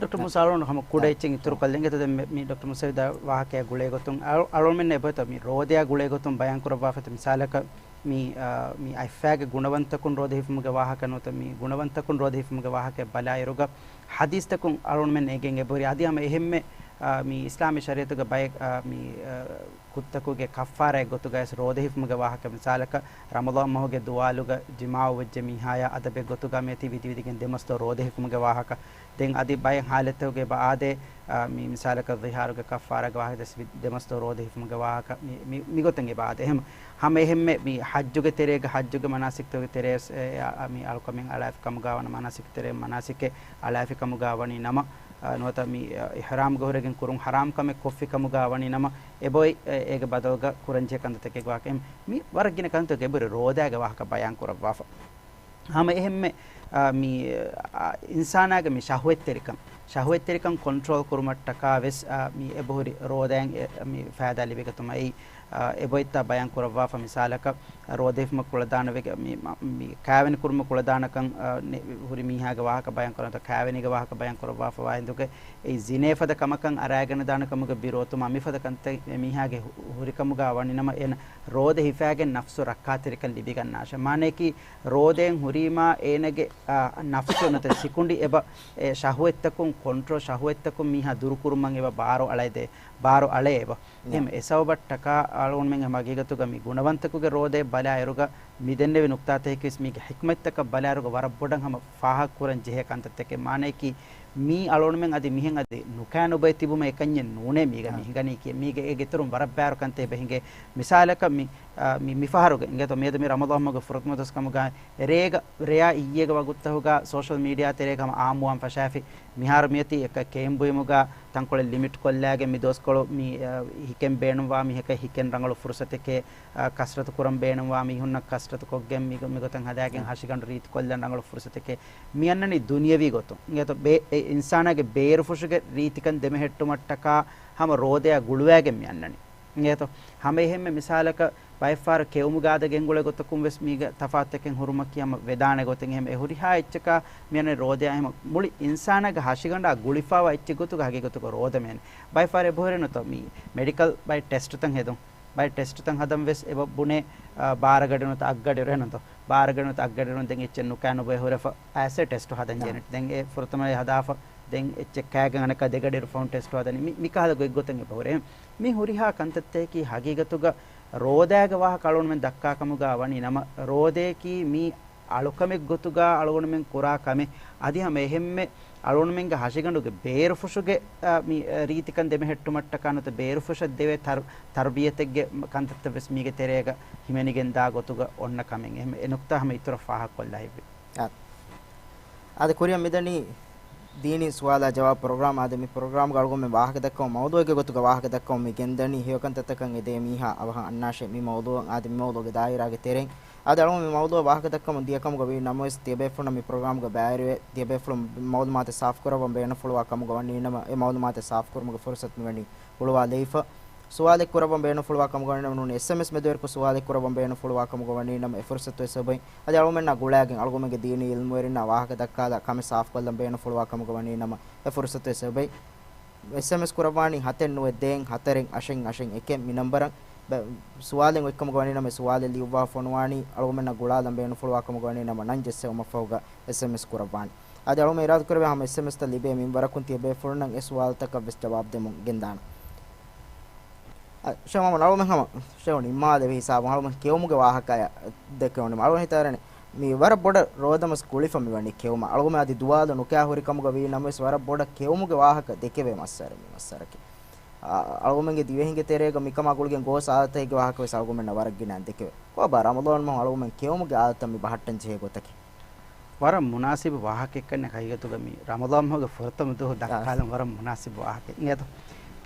ޑޮކްޓަރ މޫސާ އަޅުގަނޑު ހަމަ ކުޑަ އެއްޗެއް އިތުރު ކޮށްލަން. އެނގޭތޯ ދެން މި، މި ޑޮކްޓަރ މުސައްވިދާ ވާހަކައާ ގުޅޭ ގޮތުން، އަޅު-، އަޅުގަނޑުމެންނަށް އެބައޮތްތަ މި ރޯދައާ ގުޅޭ ގޮތުން ބަޔާން ކުރައްވާފައި މިސާލަކަށް މި، އާ، މި އަތްފައިގެ ގުނަވަންތަކުން ރޯދަ ހިފުމުގެ ވާހަކަ ނުވަތަ މި ގުނަވަންތަކުން ރޯދަ ހިފުމުގެ ވާހަކަ ބަލާއިރުގަ ޙަދީޘްތަކުން އަޅުގަނޑުމެން އެނގެން އެބަހުރި. އަދި ހަމަ އެހެންމެ، އާ، މި އިސްލާމީ ޝަރީޢަތުގެ ބައެއް، އާ، މި، އާ، ކުށްތަކުގެ ކައްފާރާއެއް ގޮތުގައި ވެސް ރޯދަ ހިފުމުގެ ވާހަކަ މިސާލަކަށް ރަމަޟާން މަހުގެ ދުވާލުގަ ޖިމާޢު ވެއްޖެ މީހާޔާ އަދަބެއް ގޮތުގަ މިއޮތީ ވިދިވިދިގެން ދެމަސް ދުވަހު ރޯދަ ހިފުމުގެ ވާހަކަ. ދެން އަދި ބައެއް ޙާލަތްތަކުގައި އެބަ އާދޭ، އާ، މި މިސާލަކަށް ޒިހާރުގެ ކައްފާރާގެ ވާހަކަ ދެސް ވި-، ދެމަސް ދުވަހު ރޯދަ ހިފުމުގެ ވާހަކަ މި، މި، މިގޮތަށް އެބަ އާދޭ. އެހެން ހަމަ އެހެންމެ މި ޙައްޖުގެ ތެރޭގަ ޙައްޖުގެ މަނާސިކްތަކުގެ ތެރޭ ވެސް އެ، އެ، އާ، މި އަޅުކަމެއް އަޅާފި ކަމުގަ ވަނަ މަނާސިކް ތެރޭ މަނާސިކެއް އަޅާފި ކަމުގަ ވަނީ ނަމަ، އާ، ނުވަތަ މި، އާ، އިޙްރާމްގަ ހުރެގެން ކުރުން ޙަރާމް ކަމެއް ކޮށްފި ކަމުގަ ވަނީ ނަމަ، އެބައޮތް އޭގެ ބަދަލުގަ ކުރަންޖެހޭ ކަންތައްތަކެއް ވާކަ. މި ވަރަށް ގިނަ ކަންތައް އެބަހުރި ރޯދާގެ ވާހަކަ ބަޔާން ކުރައްވާފަ. ހަމަ އެހެންމެ، އާ، މި، އާ، އިންސާނާގެ މި ޝަހުވަތްތެރިކަން، ޝަހުވަތްތެރިކަން ކޮންޓްރޯލް ކުރުމަށްޓަކާ ވެސް، އާ، މި އެބަހުރި ރޯދައިން އެ، މި ފައިދާ ލިބިގަތުމަށް އެއީ، އާ، އެބައޮތްތާ ބަޔާން ކުރައްވާފަ މިސާލަކަށް، ރޯދަ ހިފުމަށް ކުޅަދާނަވެގެ މި، މަ-، މި ކާވެނި ކުރުމަށް ކުޅަދާނަކަން، އާ، ނެ-، ހުރި މީހާގެ ވާހަކަ ބަޔާން ކުރަންތޯ ކާވެނީގެ ވާހަކަ ބަޔާން ކުރައްވާފަވާ ހިނދުގެ އެއީ ޒިނޭ ފަދަ ކަމަކަށް އަރާގަނެދާނެ ކަމުގެ ބިރު އޮތުމާ މިފަދަ ކަންތައް އެ މީހާގެ ހު-، ހުރިކަމުގަ ވަނީ ނަމަ އޭނަ ރޯދަ ހިފާގެން ނަފްސު ރައްކާތެރިކަން ލިބިގަންނާށޭ. މާނައަކީ ރޯދައިން ހުރީމާ އޭނަގެ، އާ، ނަފްސު ނުވަތަ ސިކުނޑި އެބަ އެ ޝަހުވަތްތަކުން ކޮންޓްރޯ، ޝަހުވަތްތަކުން މީހާ ދުރުކުރުމަށް އެބަ ބާރު އަޅައިދޭ، ބާރު އަޅައޭ އެބަ. އެހެން އެ ސަބަބަށްޓަކާ އަޅުގަނޑުމެން ހަމަ ހަގީގަތުގަ މި ގުނަވަންތަކުގެ ރޯދައެއް ބަލާއިރުގަ މި ދެންނެވި ނުކްތާތަކެއް ވެސް މީގެ ޙިކްމަތްތަކަށް ބަލާއިރުގަ ވަރަށް ބޮޑަށް ހަމަ ފާހަގަކުރަން ޖެހޭ ކަންތައްތަކެއް. މާނައަކީ މީ އަޅުގަނޑުމެން އަދި މިހެން އަދި ނުކާ ނުބޮއެ ތިބުމަށް އެކަންޏެއް ނޫނޭ މީގަ މި ހިނގަނީކީ. މީގަ އޭގެ އިތުރުން ވަރަށް ބާރު ކަންތައް އެބަ ހިނގޭ. މިސާލަކަށް މި، އާ، މި، މި ފަހަރުގެ އިނގޭތޯ މިއަދު މި ރަމަޟާން މަހުގެ ފުރަތަމަ ދުވަސް ކަމުގަ ރޭގަ، ރެޔާ އިއްޔެގެ ވަގުތުތަކުގަ ސޯޝަލް މީޑިއާ ތެރޭގަ ހަމަ އާއްމުވާން ފަށާފި. މިހާރު މިއޮތީ އެކަ ކެއިން ބުއިމުގަ ތަންކޮޅެއް ލިމިޓް ކޮށްލާގެން މި ދުވަސްކޮޅު މި، އާ، ހިކެން ބޭނުންވާ މީހަކަށް ހިކެން ރަނގަޅު ފުރުސަތެކޭ، އާ، ކަސްރަތު ކުރަން ބޭނުންވާ މީހުންނަށް ކަސްރަތު ކޮށްގެން މިގޮ-، މިގޮތަށް ހަދާގެން ހަށިގަނޑު ރީތި ކޮށްލަން ރަނގަޅު ފުރުސަތެކޭ. މި އަންނަނީ ދުނިޔަވީ ގޮތުން. އިނގޭތޯ ބޭ-، އެ އިންސާނާގެ ބޭރުފުށުގެ ރީތިކަން ދެމެހެއްޓުމަށްޓަކާ ހަމަ ރޯދަޔާ ގުޅުވާގެން މި އަންނަނީ. އިނގޭތޯ ހަމަ އެހެންމެ މިސާލަކަށް ބައެއްފަހަރު ކެއުމުގަ އާދަ ގެންގުޅޭ ގޮތަކުން ވެސް މީގަ ތަފާތުތަކެއް ހުރުމަކީ ހަމަ ވެދާނެ ގޮތެއް. އެހެން އެ ހުރިހާ އެއްޗަކާ މި އަންނަނީ ރޯދަޔާ ހަމަ މުޅި އިންސާނާގެ ހަށިގަނޑާ ގުޅިފަވާ އެއްޗެއް ގޮތުގަ ހަގީގަތުގަ ރޯދަ މޭނެ. ބައެއްފަހަރު އެބަހުރި ނުތޯ މި މެޑިކަލް ބައެއް ޓެސްޓުތައް ހެދުން. ބައެއް ޓެސްޓުތައް ހަދަން ވެސް އެބަ ބުނޭ، އާ، ބާރަ ގަޑި ނުތަ އަށްގަޑި ރެނުތޯ. ބާރަ ގަޑި ނުތަ އަށްގަޑި ރެނު ދެން އެއްޗެއް ނުކާ ނުބޮއެ ހުރެފަ އައިސް ޓެސްޓު ހަދަން ޖެނެޓް. ދެން އެ ފުރަތަމަ ހަދާފަ ދެން އެއްޗެއް ކާގެން އަނެއްކާ ދެގަޑި ރު ފައުން ޓެސްޓު ހަދަނީ. މި، މި ކަހަލަ ގޮތްގޮތަށް އެބަ ހުރޭ. މި ހުރިހާ ކަންތައްތަކަކީ ހަގީގަތުގަ ރޯދާގެ ވާހަކަ އަޅުގަނޑުމެން ދައްކާ ކަމުގަ ވަނީ ނަމަ، ރޯދަޔަކީ މީ އަޅުކަމެއް ގޮތުގަ އަޅުގަނޑުމެން ކުރާ ކަމެއް. އަދި ހަމަ އެހެންމެ އަޅުގަނޑުމެންގެ ހަށިގަނޑުގެ ބޭރުފުށުގެ، އާ، މި، އާ، ރީތިކަން ދެމެހެއްޓުމަށްޓަކާ ނުވަތަ ބޭރުފުށަށް ދެވޭ ތަރު-، ތަރުބިޔަތެއްގެ ކަންތައްތައް ވެސް މީގެ ތެރޭގަ ހިމެނިގެން ދާ ގޮތުގަ އޮންނަ ކަމެއް. އެހެން އެ ނުކްތާ ހަމަ އިތުރަށް ފާހަގަކޮށްލާ ހިތްވި. އާ. އާދެ، ކުރިއަށް މިދަނީ ދީނީ ސުވާލާ ޖަވާބު ޕްރޮގްރާމް. އާދެ، މި ޕްރޮގްރާމްގަ އަޅުގަނޑުމެން ވާހަކަ ދައްކަމު މައުޟޫއެއްގެ ގޮތުގަ ވާހަކަ ދައްކަމު މި ގެންދަނީ ހެޔޮކަންތައްތަކަށް އެދޭ މީހާ އަވަހަށް އަންނާށޭ މި މައުޟޫއަށް. އާދެ، މި މައުޟޫގެ ދާއިރާގެ ތެރެއިން އާދެ، އަޅުގަނޑު މި މައުޟޫއަށް ވާހަކަ ދައްކަމުން ދިޔަ ކަމުގަ ވީ ނަމަވެސް، ތިޔަބޭފުޅުންނަށް މި ޕްރޮގްރާމްގަ ބައިވެރިވެ، ތިޔަބޭފުޅުން މައުލޫމާތު ސާފުކުރައްވަން ބޭނުންފުޅުވާ ކަމުގަ ވަނީ ނަމަ، އެ މައުލޫމާތު ސާފުކުރުމުގެ ފުރުސަތު މިވަނީ ހުޅުވާލައިފަ. ސުވާލެއް ކުރައްވަން ބޭނުންފުޅުވާ ކަމުގަ ވަނީ ނަމަ، ނޫނީ އެސްއެމްއެސް މެދުވެރިކޮށް ސުވާލެއް ކުރައްވަން ބޭނުންފުޅުވާ ކަމުގަ ވަނީ ނަމަ، އެ ފުރުސަތު ވެސް އެބައި. އަދި އަޅުގަނޑުމެންނާ ގުޅާގެން އަޅުގަނޑުމެންގެ ދީނީ އިލްމުވެރިންނާ ވާހަކަ ދައްކާލާ ކަމެއް ސާފުކޮށްލަން ބޭނުންފުޅުވާ ކަމުގަ ވަނީ ނަމަ، އެ ފުރުސަތު ވެސް އެބައި. އެސްއެމްއެސް ކުރައްވާނީ ހަތެއް ނުވެ ދޭން ހަތަރެއް އަށެއް އަށެއް އެކެއް މި ނަންބަރަށް. ބަ-، ސުވާލެއް އޮތްކަމުގަ ވަނީ ނަމަ، ސުވާލެއް ލިޔުއްވާ ފޮނުވާނީ އަޅުގަމެންނަށް ގުޅާލަން ބޭނުންފުޅުވާ ކަމުގަ ވަނީ ނަމަ، ނަން ޖެއްސެވުމަށްފަހުގަ އެސްއެމްއެސް ކުރައްވާނެ. އަދި އަޅުގަމެން އިރާދަކުރެއްވިޔާ ހަމަ އެސްއެމްއެސްތައް ލިބޭ މިންވަރަކުން ތިޔަބޭފުޅުންނަށް އެ ސުވާލުތަކަށް ވެސް ޖަވާބު ދެމުން ގެންދާނަން. އަ، ޝޭޚް މުހައްމަދު، އަޅުގަމެން ހަމަ ޝޭޚް ނިންމާލެވި ހިސާބުން އަޅުގަމެން ކެއުމުގެ ވާހަކައަށް ދެކެވުނީމަ. އަޅުގަނޑު ހިތަށް އަރަނީ މި ވަރަށް ބޮޑަށް ރޯދަމަސް ގުޅިފަ މި ވަނީ ކެއުމަށް. އަޅުގަމެން އަދި ދުވާލު ނުކާ ހުރި ކަމުގަ ވީ ނަމަވެސް ވަރަށް ބޮޑަށް ކެއުމުގެ ވާހަކަ ދެކެވޭ މައްސަރެއް މި މައްސަރަކީ. އަ-، އަޅުގަމެންގެ ދިވެހިންގެ ތެރޭގަ މިކަމާ ގުޅިގެން ގޯސް އާދަތެއްގެ ވާހަކަ ވެސް އަޅުގަމެންނަށް ވަރަށް ގިނައިން ދެކެވޭ. ކޯބާ ރަމަޟާން މަހު އަޅުގަމެން ކެއުމުގެ އާދަތައް މި ބަހައްޓަން ޖެހޭ ގޮތަކީ؟ ވަރަށް މުނާސިބު ވާހަކައެއްކަން ހަގީގަތުގަ މި ރަމަޟާން މަހުގެ ފުރަތަމަ ދުވަހު އާ. ދައްކާލަން ވަރަށް މުނާސިބު ވާހަކައެއް. އިނގޭތޯ؟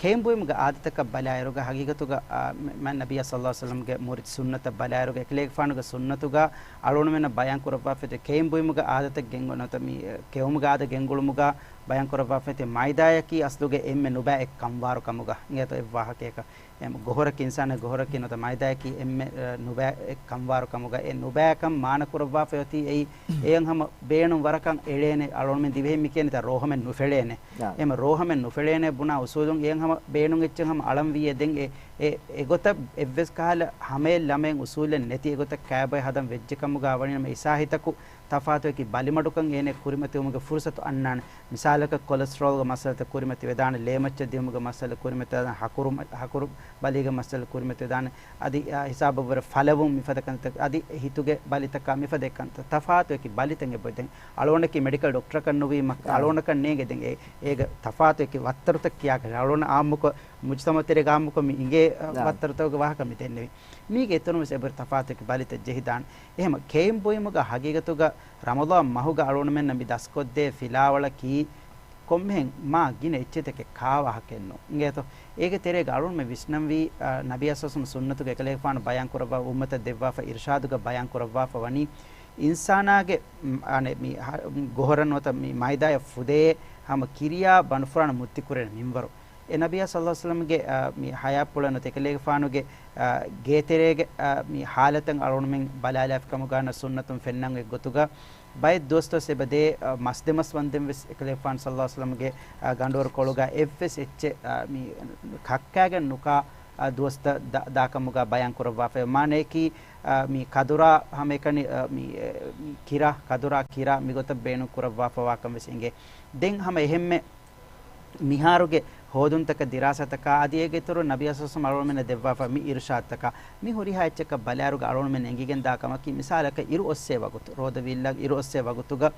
ކެއުމް ބުއިމުގެ އާދަތަކަށް ބަލާއިރުގަ ހަގީގަތުގަ، އާ، މެ-، މެ-، ނަބިއްޔާ ޞައްލައްލާހު ޢަލައިހި ވަސައްލަމްގެ މުރިދު ސުންނަތަށް ބަލާއިރުގަ އެކަލޭގެފާނުގެ ސުންނަތުގަ އަޅުގަނޑުމެންނަށް ބަޔާން ކުރައްވާފައި ކެއުމް ބުއިމުގެ އާދަތައް ގެންގު-، ނުވަތަ މި، އެ، ކެއުމުގެ އާދަ ގެންގުޅުމުގަ ބަޔާން ކުރައްވާފައި މައިދާޔަކީ އަސްލުގެ އެންމެ ނުބައި އެއް ކަންވާރު ކަމުގަ. އިނގޭތޯ އެއް ވާހަކަޔަކަށް. އެ ގޮހޮރަކީ އިންސާނާ ގޮހޮރަކީ ނުވަތަ މައިދާޔަކީ އެންމެ، އެ، ނުބައި އެއް ކަންވާރު ކަމުގަ. އެ ނުބައިކަން މާނަ ކުރައްވާފައި އޮތީ އެއީ، އެޔަށް ހަމަ ބޭނުން ވަރަކަށް އެޅޭނެ. އަޅުގަނޑުމެން ދިވެހިން މި ކިޔަނީތާ ރޯހަމެއް ނުފެޅޭނެ. އާ. އެހެމަ ރޯހަމެއް ނުފެޅޭނެ ބުނާ އުސޫލުން އެޔަށް ހަމަ ބޭނުން އެއްޗެއް ހަމަ އަޅަން ވީއޭ. ދެން އެ، އެ، އެގޮތަށް އެއްވެސް ކަހަލަ ހަމައެއް ލަމައެއް އުސޫލެއް ނެތި އެގޮތަށް ކާބޮއެ ހަދަން ވެއްޖެ ކަމުގަ ވަނީ ނަމަ އިސާހިތަކު ތަފާތުވެކި ބަލިމަޑުކަން އޭނެ ކުރިމަތިވުމުގެ ފުރުސަތު އަންނާނެ. މިސާލަކަށް ކޮލެސްޓްރޯލްގެ މައްސަލަތައް ކުރިމަތިވެދާނެ، ލޭމައްޗަށް ދިއުމުގެ މައްސަލަ ކުރިމަތިވެދާނެ، ހަކުރު، ހަކުރު ބަލީގެ މައްސަލަ ކުރިމަތިވެދާނެ. އަދި، އާ، ހިސާބަށްވުރެ ފަލަވުން މިފަދަ ކަންތައް، އަދި ހިތުގެ ބަލިތަކާ މިފަދަ ކަންތައް، ތަފާތުވެކި ބަލިތައް އެބޮތް. ދެން އަޅުގަނޑަކީ މެޑިކަލް ޑޮކްޓަރަކަށް ނުވީމަ، އާ. އަޅުގަނޑަކަށް ނޭނގެ ދެން އެ، އޭގެ ތަފާތުވެކި ވައްތަރުތައް ކިޔާކަށް އަޅުގަނޑަށް އާއްމުކޮށް، މުޖުތަމަޢު ތެރޭގަ އާއްމުކޮށް މި އިނގޭ، އާ، އާ. ވައްތަރުތަކުގެ ވާހަކަ މި ދެންނެވި. މީގެ އިތުރުން ވެސް އެބަހުރި ތަފާތުވެކި ބަލިތައް ޖެހިދާނެ. އެހެމަ ކެއިން ބުއިމުގަ ހަގީގަތުގަ ރަމަޟާން މަހުގަ އަޅުގަނޑުމެންނަށް މި ދަސްކޮށްދޭ ފިލާވަޅަކީ ކޮންމެހެން މާ ގިނަ އެއްޗެތެކެއް ކާވާހަކައެއްނު. އިނގޭތޯ؟ އޭގެ ތެރޭގަ އަޅުންމެ ވިސްނަންވީ، އަ، ނަބީ އަސްލު ސުންނަތުގެ އެކަލޭގެފާނު ބަޔާން ކުރައްވާ އުއްމަތަށް ދެއްވާފަ އިރުޝާދުގަ ބަޔާން ކުރައްވާފަ ވަނީ، އިންސާނާގެ، މް، އަނެއް މި ހަ-، ގޮހޮރަށް ނުވަތަ މި މައިދާޔަށް ފުދޭ ހަމަ ކިރިޔާ ބަނޑުފުރާނަ މުއްތި ކުރޭނެ މިންވަރު. އެ ނަބީ ޞައްލައްލާހު ޢަލައިހި ވަސައްލަމްގެ، އާ، މި ޙަޔާތްޕުޅެއް ނުވަތަ އެކަލޭގެފާނުގެ، އާ، ގޭތެރޭގެ، އާ، މި ޙާލަތަށް އަޅުގަނޑުމެން ބަލާލާފިކަމުގަ ނަ ސުންނަތުން ފެންނަން އެއްގޮތުގަ ބައެއް ދުވަސް ދުވަސް އެބަދޭ، އާ، މަސް ދެމަސް ވަންދެން ވެސް އެކަލޭގެފާނު ޞައްލައްލާހު ޢަލައިހި ވަސައްލަމްގެ، އާ، ގަނޑުވަރުކޮޅުގަ އެއްވެސް އެއްޗެއް، އާ، މި ކައްކާގެން ނުކާ، އާ، ދުވަސްތައް ދާ-، ދާކަމުގަ ބަޔާން ކުރައްވާފައި. މާނަޔަކީ، އާ، މި ކަދުރާ ހަމައެކަނި، އާ، މި، އެ، ކިރާ، ކަދުރާ ކިރާ މިގޮތަށް ބޭނުން ކުރައްވާފަވާކަން ވެސް އެނގޭ. ދެން ހަމަ އެހެންމެ މިހާރުގެ ހޯދުންތަކަށް ދިރާސާތަކާ އަދި އޭގެ އިތުރު ނަބީ އަސްލު އަޅުގަނޑުމެންނަށް ދެއްވާފަ މި އިރުޝާދުތަކާ މި ހުރިހާ އެއްޗަކަށް ބަލާއިރުގަ އަޅުގަނޑުމެން އެނގިގެން ދާ ކަމަކީ، މިސާލަކަށް އިރު އޮއްސޭ ވަގުތު، ރޯދަ ވީއްލާ އިރު އޮއްސޭ ވަގުތުގަ،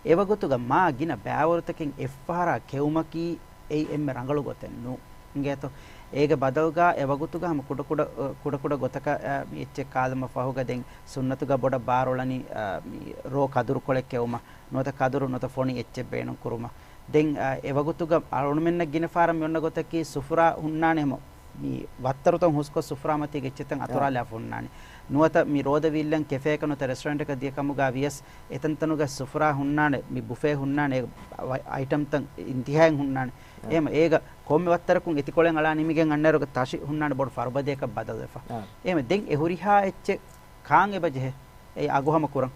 އެވަގުތުގަ މާ ގިނަ ބައިވަރުތަކެއް އެއްފަހަރާ ކެއުމަކީ އެއީ އެންމެ ރަނގަޅު ގޮތެއް ނޫން. އިނގޭތޯ؟ އޭގެ ބަދަލުގަ އެވަގުތުގަ ހަމަ ކުޑަކުޑަ، އަ، ކުޑަކުޑަ ގޮތަކަށް، އަ، މި އެއްޗެއް ކާލަމަށް ފަހުގަ ދެން ސުންނަތުގަ ބޮޑަށް ބާރުއަޅަނީ، އަ، މި ރޯ ކަދުރުކޮޅެއް ކެއުމަށް، ނުވަތަ ކަދުރު ނުވަތަ ފޮނި އެއްޗެއް ބޭނުން ކުރުމަށް. ދެން، އަ، އެވަގުތުގަ އަޅުގަނޑުމެންނަށް ގިނަ ފަހަރަށް މި އޮންނަ ގޮތަކީ ސުފުރާ ހުންނާނެ ހަމަ މި ވައްތަރުތައް ހުސްކޮށް ސުފުރާ މަތީގެ އެއްޗެއްތައް އަ. އަތުރާލާފަ ހުންނާނެ. ނުވަތަ މި ރޯދަ ވީއްލަން ކެފޭއަކަށް ނުވަތަ ރެސްޓޯރެންޓަކަށް ދިޔަ ކަމުގަ ވިޔަސް އެތަންތަނުގަ ސުފުރާ ހުންނާނެ، މި ބުފޭ ހުންނާނެ، އަ، އައިޓަމްތައް އިންތިހާއެއް ހުންނާނެ. އަ. އެހެމަ އޭގަ ކޮންމެ ވައްތަރަކުން އެތިކޮޅެއް އަޅާ ނިމިގެން އަންނައިރުގަ ތަށި ހުންނާނެ ބޮޑު ފަރުބަދަޔަކަށް ބަދަލުވެފަ. އާ. އެހެމަ ދެން އެ ހުރިހާ އެއްޗެއް ކާން އެބަ ޖެހޭ؟ އެއީ އަގު ހަމަ ކުރަން.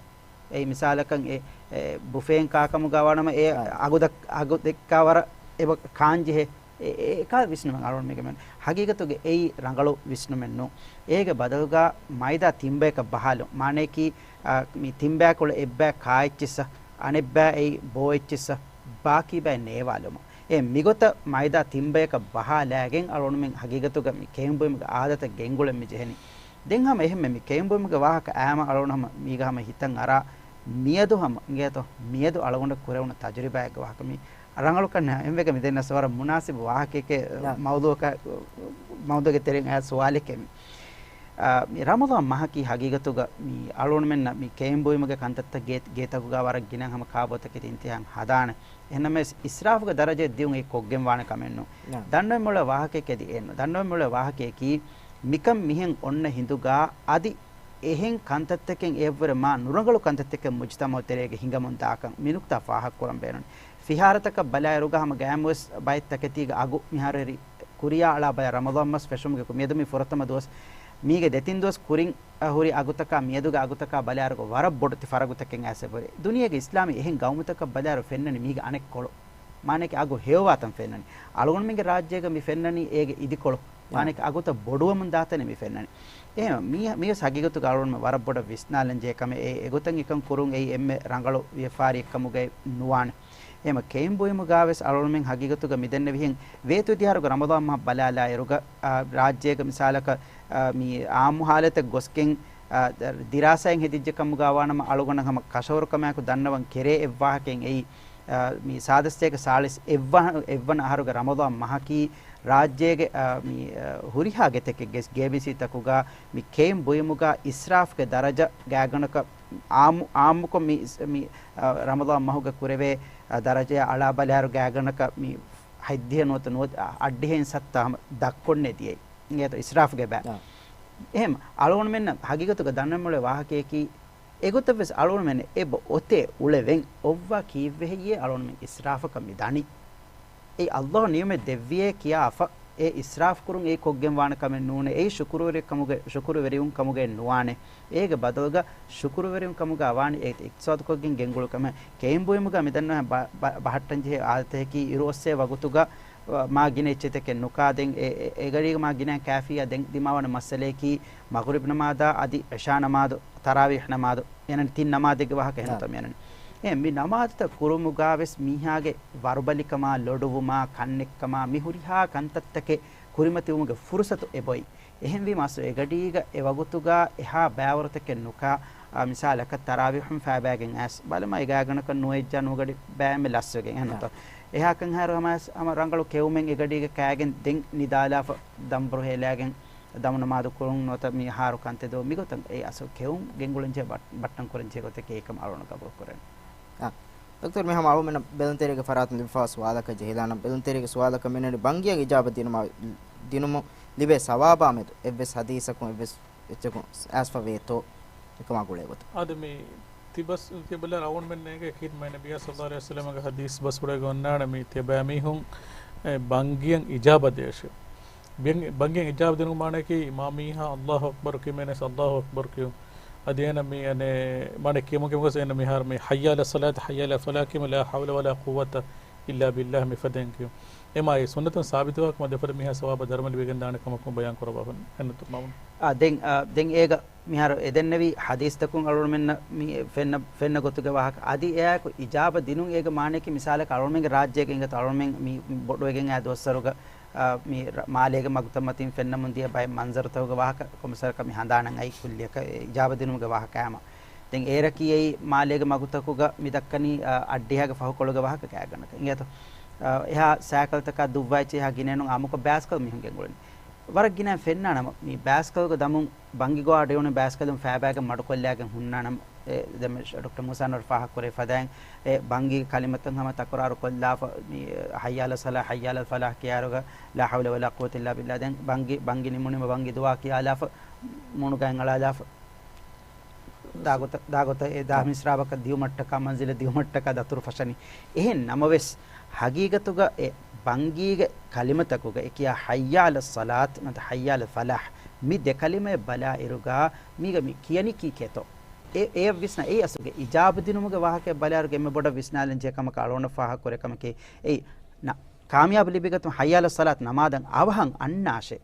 އެއީ މިސާލަކަށް އެ، އެ ބުފޭއިން ކާކަމުގަ ވާނަމަ އެ އާ. އަގު ދައް-، އަގު ދެއްކާ ވަރަށް އެބަ ކާން ޖެހޭ. އެ، އެ، އެކާ ވިސްނުމެއް އަޅުގަނޑުމެންގެ މެން. ހަގީގަތުގަ އެއީ ރަނގަޅު ވިސްނުމެއް ނޫން. އޭގެ ބަދަލުގަ މައިދާ ތިންބަޔަކަށް ބަހާލުން. މާނަޔަކީ، އާ، މި ތިންބަޔާކޮޅު އެއްބަޔަށް ކާ އެއްޗިއްސަށް، އަނެއްބަޔަށް އެއީ ބޯ އެއްޗިއްސަށް، ބާކީ ބަޔަށް ނޭވާލުމަށް. އެ މިގޮތަށް މައިދާ ތިންބަޔަކަށް ބަހާލާގެން އަޅުގަނޑުމެން ހަގީގަތުގަ މި ކެއިން ބުއިމުގެ އާދަތަށް ގެންގުޅެން މި ޖެހެނީ. ދެން ހަމަ އެހެންމެ މި ކެއިން ބުއިމުގެ ވާހަކަ އާމަ އަޅުގަނޑު ހަމަ މީގަ ހަމަ ހިތަށް އަރާ މިއަދު ހަމަ އިނގޭތޯ، މިއަދު އަޅުގަނޑަށް ކުރެވުނު ތަޖުރިބާއެއްގެ ވާހަކަ މި ރަނގަޅުކަން އެންވެގެ މި ދެން އަސް ވަރަށް މުނާސިބު ވާހަކައެކޭ ނާ. މައުޟޫއަކަށް، މައުޟޫގެ ތެރެއިން އައި ސުވާލެކޭ މި. އާ، މި ރަމަޟާން މަހަކީ ހަގީގަތުގަ މި އަޅުގަނޑުމެންނަށް މި ކެއިން ބުއިމުގެ ކަންތައްތައް ގޭ-، ގޭތަކުގަ ވަރަށް ގިނަ ހަމަ ކާބޯތަކެތި އިންތިހާއިން ހަދާނެ. އެހެންނަމަވެސް އިސްރާފުގެ ދަރަޖައެއް ދިޔުން އެއީ ކޮށްގެން ވާނެ ކަމެއްނު. ނާ. ދަންނަވަން މިއުޅޭ ވާހަކައެކޭ އަދި އެއްނު. ދަންނަވަން މިއުޅޭ ވާހަކައަކީ މިކަން މިހެން އޮންނަ ހިނދުގަ އަދި އެހެން ކަންތައްތަކެއް އެއަށްވުރެ މާ ނުރަނގަޅު ކަންތައްތަކެއް މުޖުތަމަޢު ތެރޭގަ ހިނގަމުން ދާކަން މި ނުކްތާ ފާހަގަކުރަން ބޭނުން. ފިހާރަތަކަށް ބަލާއިރުގަ ހަމަ ގައިމުވެސް ބައެއް ތަކެތީގަ އަގު މިހާރު ހެރި ކުރިޔާ އަޅާ ބަޔަށް ރަމަޟާން މަސް ފެށުމުގެ ކުރިން މިއަދު މި ފުރަތަމަ ދުވަސް މީގެ ދެތިން ދުވަސް ކުރިން އަ، ހުރި އަގުތަކާ މިއަދުގެ އަގުތަކާ ބަލާއިރުގަ ވަރަށް ބޮޑު ތި ފަރަގުތަކެއް އައިސް އެބަހުރި. ދުނިޔޭގެ އިސްލާމީ އެހެން ގައުމުތަކަށް ބަލާއިރު ފެންނަނީ މީގެ އަނެއްކޮޅު. މާނައަކީ އަގު ހެޔޮވާތަން ފެންނަނީ. އަޅުގަނޑުމެންގެ ރާއްޖޭގަ މި ފެންނަނީ އޭގެ އިދިކޮޅު. އާ. މާނައަކީ އަގުތައް ބޮޑުވަމުން ދާތަނެއް މި ފެންނަނީ. އެހެން މީ، މީވެސް ހަގީގަތުގަ އަޅުގަނޑުމެން ވަރަށް ބޮޑަށް ވިސްނާލަން ޖެހޭ ކަމެއް. އެ، އެގޮތަށް އެކަން ކުރުން އެއީ އެންމެ ރަނގަޅު ވިޔަފާރިއެއްކަމުގައި ނުވާނެ. އެހެން ކެއުން ބުއިމުގަވެސް އަޅުގަނޑުމެން ހަގީގަތުގަ މިދެންނެވިހެން ވޭތު ދިހާރުގެ ރަމަޟާން މަހަށް ބަލާލާއިރުގަ، އާ، ރާއްޖޭގެ މިސާލަކަށް، އާ، މި އާއްމު ހާލަތަށް ގޮސްގެން، އާ، ދިރާސާއެއް ހެދިއްޖެ ކަމުގަ ވާނަމަ އަޅުގަނޑަށް ހަމަ ކަށަވަރު ކަމާއެކު ދަންނަވަން ކެރޭ އެއްވާހަކައެއް އެއީ، އާ، މި ސާދަސްތޭކަ ސާޅީސް އެއްވަނަ، އެއްވަނަ އަހަރުގެ ރަމަޟާން މަހަކީ ރާއްޖޭގެ، އާ، މި، އާ، ހުރިހާ ގެތަކެއްގެ ގޭބިސީތަކުގަ މި ކެއުން ބުއިމުގަ އިސްރާފްގެ ދަރަޖަ ގާތްގަނޑަކަށް އާއްމު، އާއްމުކޮށް މި، މި، އާ، ރަމަޟާން މަހުގަ ކުރެވޭ، އާ، ދަރަޖަޔާ އަޅާ ބަލާއިރު ގާތްގަނޑަކަށް މި ހަތްދިހަ ނުވަތަ ނުވަ، އަށްޑިހައިން ސައްތަ ހަމަ ދަށްކޮށްނެތި އެއީ. އިނގޭތޯ އިސްރާފްގެ ބައި. އާ. އެހެން އަޅުގަނޑުމެންނަށް ހަގީގަތުގަ ދަންނަން މިއުޅޭ ވާހަކަޔަކީ، އެގޮތަށްވެސް އަޅުގަނޑުމެން އެބަ އޮތޭ އުޅެވެން އޮއްވާ ކީއްވެ ހެއްޔޭ އަޅުގަނޑުމެން އިސްރާފަކަށް މި ދަނީ؟ އެއީ އައްލާހު ނިޢުމަތް ދެއްވިއޭ ކިޔާފަ، އެ އިސްރާފް ކުރުން އެއީ ކޮށްގެން ވާނެ ކަމެއް ނޫނޭ. އެއީ ޝުކުރުވެރި ކަމުގެ، ޝުކުރުވެރިވުން ކަމުގައެއް ނުވާނެ. އޭގެ ބަދަލުގަ ޝުކުރުވެރިވުން ކަމުގަ ވާނީ އެ އިޤްތިޞާދުކޮށްގެން ގެންގުޅު ކަމެއް. ކެއުން ބުއިމުގަ މިދަންނަވާ ބަ-، ބަ-، ބަހައްޓަންޖެހޭ އާދަތަކީ އިރު އޮއްސޭ ވަގުތުގަ، އަ، މާ ގިނަ އެއްޗިތަކެއް ނުކާ ދެން އެ، އެ، އެގަޑީގަ މާ ގިނަ ކާފީއާ ދެން ދިމާވާނެ މައްސަލަޔަކީ މަޣްރިބް ނަމާދާ އަދި ޢިޝާ ނަމާދު، ތަރާވީޙް ނަމާދު، އެނަން ތިން ނަމާދެއްގެ ވާހަކަ އެހެންތޯ މިއަންނަނީ. އެ މި ނަމާދުތައް ކުރުމުގަވެސް މީހާގެ ވަރުބަލިކަމާ، ލޮޑުވުމާ، ކަންނެއްކަމާ، މި ހުރިހާ ކަންތައްތަކެއް ކުރިމަތިވުމުގެ ފުރުޞަތު އެބޮތް. އެހެންވީމަ އަސްލު އެގަޑީގަ އެ ވަގުތުގަ އެހާ ބައިވަރުތަކެއް ނުކާ، އާ، މިސާލަކަށް ތަރާވީޙުން ފައިބައިގެން އައިސް ބަލަމާ އެ ގާތްގަނޑަކަށް ނުވައްޖާ ނުވަގަޑި ބައިމެ ލަސްވެގެން އެހެންތޯ. އެހާކަން ހާއިރު ހަމަ އައިސް ހަމަ ރަނގަޅު ކެއުމެއް އެގަޑީގަ ކާގެން ދެން ނިދާލާފަ ދަނބުރު ހޭލާގެން ދަމު ނަމާދު ކުރުން ނުވަތަ މި ހާރު ކަންތެދު މިގޮތަށް އެ އަސްލު ކެއުން ގެންގުޅެންޖެހޭ ބަ-، ބައްޓަން ކުރަންޖެހޭ ގޮތެކޭ އެކަމަށް އަޅުގަނޑު ގަބޫލު ކުރަން. އާ. ދޮކްތަރު މި ހަމަ އަޅުމެންނަށް ބެލުންތެރިޔާގެ ފަރާތުން ލިބިފާ ސުވާލަކަށް ޖެހިލާނަން. ބެލުންތެރިޔާގެ ސުވާލަކަށް މިނެޓް ބަންގިއަށް އިޖާބަ ދިނުމާ، ދިނުމު ލިބޭ ސަވާބާ މެދު އެއްވެސް ޙަދީޘަކުން އެއްވެސް އެއްޗަކުން އައިސްފަ ވޭތޯ އެކަމާ ގުޅޭ ގޮތަށް. އަދި މި ތިބަސް ތިބަލަ ރައުން މެންނޭގެ ކީރި މައިނަބިޔާ ސައްލަﷲ ޢަލައިހި ވަސައްލަމަގެ ޙަދީޘް ބަސްފުޅޭގެ އޮންނާނެ މި ތިޔަބައިމީހުން އެ ބަންގިއަށް އިޖާބަ ދޭށޭ. ބިޔަން-، ބަންގިއަށް އިޖާބަ ދިނުމުގެ މާނައަކީ މާ މީހާ އައްލާހު އަކްބަރު ކިޔުމޭނެސް އައްލާހު އަކްބަރު ކިޔުން. އަދި އޭނަ މި އަނެ މާނަ ކިޔަމުގެ މަގުސަ އޭނަ މިހާރު މި ޙައްޔަ ޢަލައްޞަލާތު ޙައްޔަ ޢަލަލް ފަލާޙް ކިޔުމު ލާ ޙައުލަ ވަލާ ޤުއްވަތަ އިއްލާ ބިއްލާހް މިފަދައިން ކިޔުން. އެމާ އެ ސުންނަތުން ސާބިތުވާކަމަށް ދެފަދަ މީހާ ސަވާބާ ދަރުމަ ލިބިގެންދާނެ ކަމަކުން ބަޔާން ކުރައްވާފަ އެންނަތު މާމުން. އާ، ދެން، އާ، ދެން އޭގަ މިހާރު އެދެންނެވި ޙަދީޘްތަކުން އަޅުގަނޑުމެންނަށް މި ފެންނަ، ފެންނަ ގޮތުގެ ވާހަކަ. އަދި އެއާއެކު އިޖާބަ ދިނުން އޭގެ މާނައަކީ މިސާލަކަށް އަޅުގަނޑުމެންގެ ރާއްޖޭގެ އިނގޭތޯ އަޅުގަނޑުމެން މި ބޮޑުވެގެން އާ ދުވަސްވަރުގަ، އާ، މި ރަ-، މާލޭގެ މަގުތައް މަތިން ފެންނަމުން ދިޔަ ބައެއް މަންޒަރުތަކުގެ ވާހަކަ ކޮންމެސްވަރަކަށް މި ހަނދާނަށް އައި ކުއްލިއަކަށް އިޖާބަ ދިނުމުގެ ވާހަކަ އާމަ. ދެން އޭރަކީ އެއީ މާލޭގެ މަގުތަކުގަ މި ދައްކަނީ، އާ، އައްޑިހައިގެ ފަހުކޮޅުގެ ވާހަކަ ގާތްގަނޑަކަށް. އިނގޭތޯ؟ އާ، އެހާ ސައިކަލްތަކާ ދުއްވާ އެއްޗެއް އެހާ ގިނައިނުން އާއްމުކޮށް ބައިސްކަލް މީހުން ގެންގުޅެނީ. ވަރަށް ގިނައިން ފެންނާނަމަ، މި ބައިސްކަލްގެ ދަމުން ބަންގި ގޮވާ ޑެވުނު ބައިސްކަލުން ފައިބައިގެން މަޑުކޮށްލާގެން ހުންނާނަމަ، އެ، ދެން ޑޮކްޓަރ މޫސާ ނޫރު ފާހަގަކުރެއްވި ފަދައިން، އެ ބަންގީގެ ކަލިމަތައް ހަމަ ތަކުރާރު ކޮށްލާފަ، މި، ޙައްޔަ ޢަލައްޞަލާ، ޙައްޔަ ޢަލަލް ފަލާޙް ކިޔާއިރުގަ، ލާ ޙައުލަ ވަލާ ޤުއްވަތަ އިއްލާ ބިއްލާ. ދެން ބަންގި، ބަންގި ނިމުނީމަ ބަންގި ދުޢާ ކިޔާލާފަ، މޫނުގައި އަޅާލާފަ. ދާގޮތަށް، ދާގޮތަށް އެ ދާ މިސްރާބަކަށް ދިޔުމަށްޓަކާ، މަންޒިލަށް ދިޔުމަށްޓަކާ ދަތުރު ފަށަނީ. އެހެން ނަމަވެސް، ހަގީގަތުގަ އެ ބަންގީގެ ކަލިމަތަކުގަ އެ ކިޔާ ޙައްޔަ ޢަލައްޞަލާތު ނުވަތަ ޙައްޔަ ޢަލަލް ފަލާޙް މި ދެ ކަލިމައެއް ބަލާއިރުގަ މީގަ މި ކިޔަނީކީ ކޭތޯ؟ އެ، އެއަށް ވިސްނާ، އެއީ އަސްލުގެ އިޖާބަ ދިނުމުގެ ވާހަކައެއް ބަލާއިރުގަ އެންމެ ބޮޑަށް ވިސްނާލަން ޖެހޭ ކަމަކަށް އަޅުގަނޑަށް ފާހަގަކުރޭ ކަމަކީ، އެއީ ނަ-، ކާމިޔާބު ލިބިގަތުމަށް ޙައްޔަ ޢަލައްޞަލާތު ނަމާދަށް އަވަހަށް އަންނާށޭ.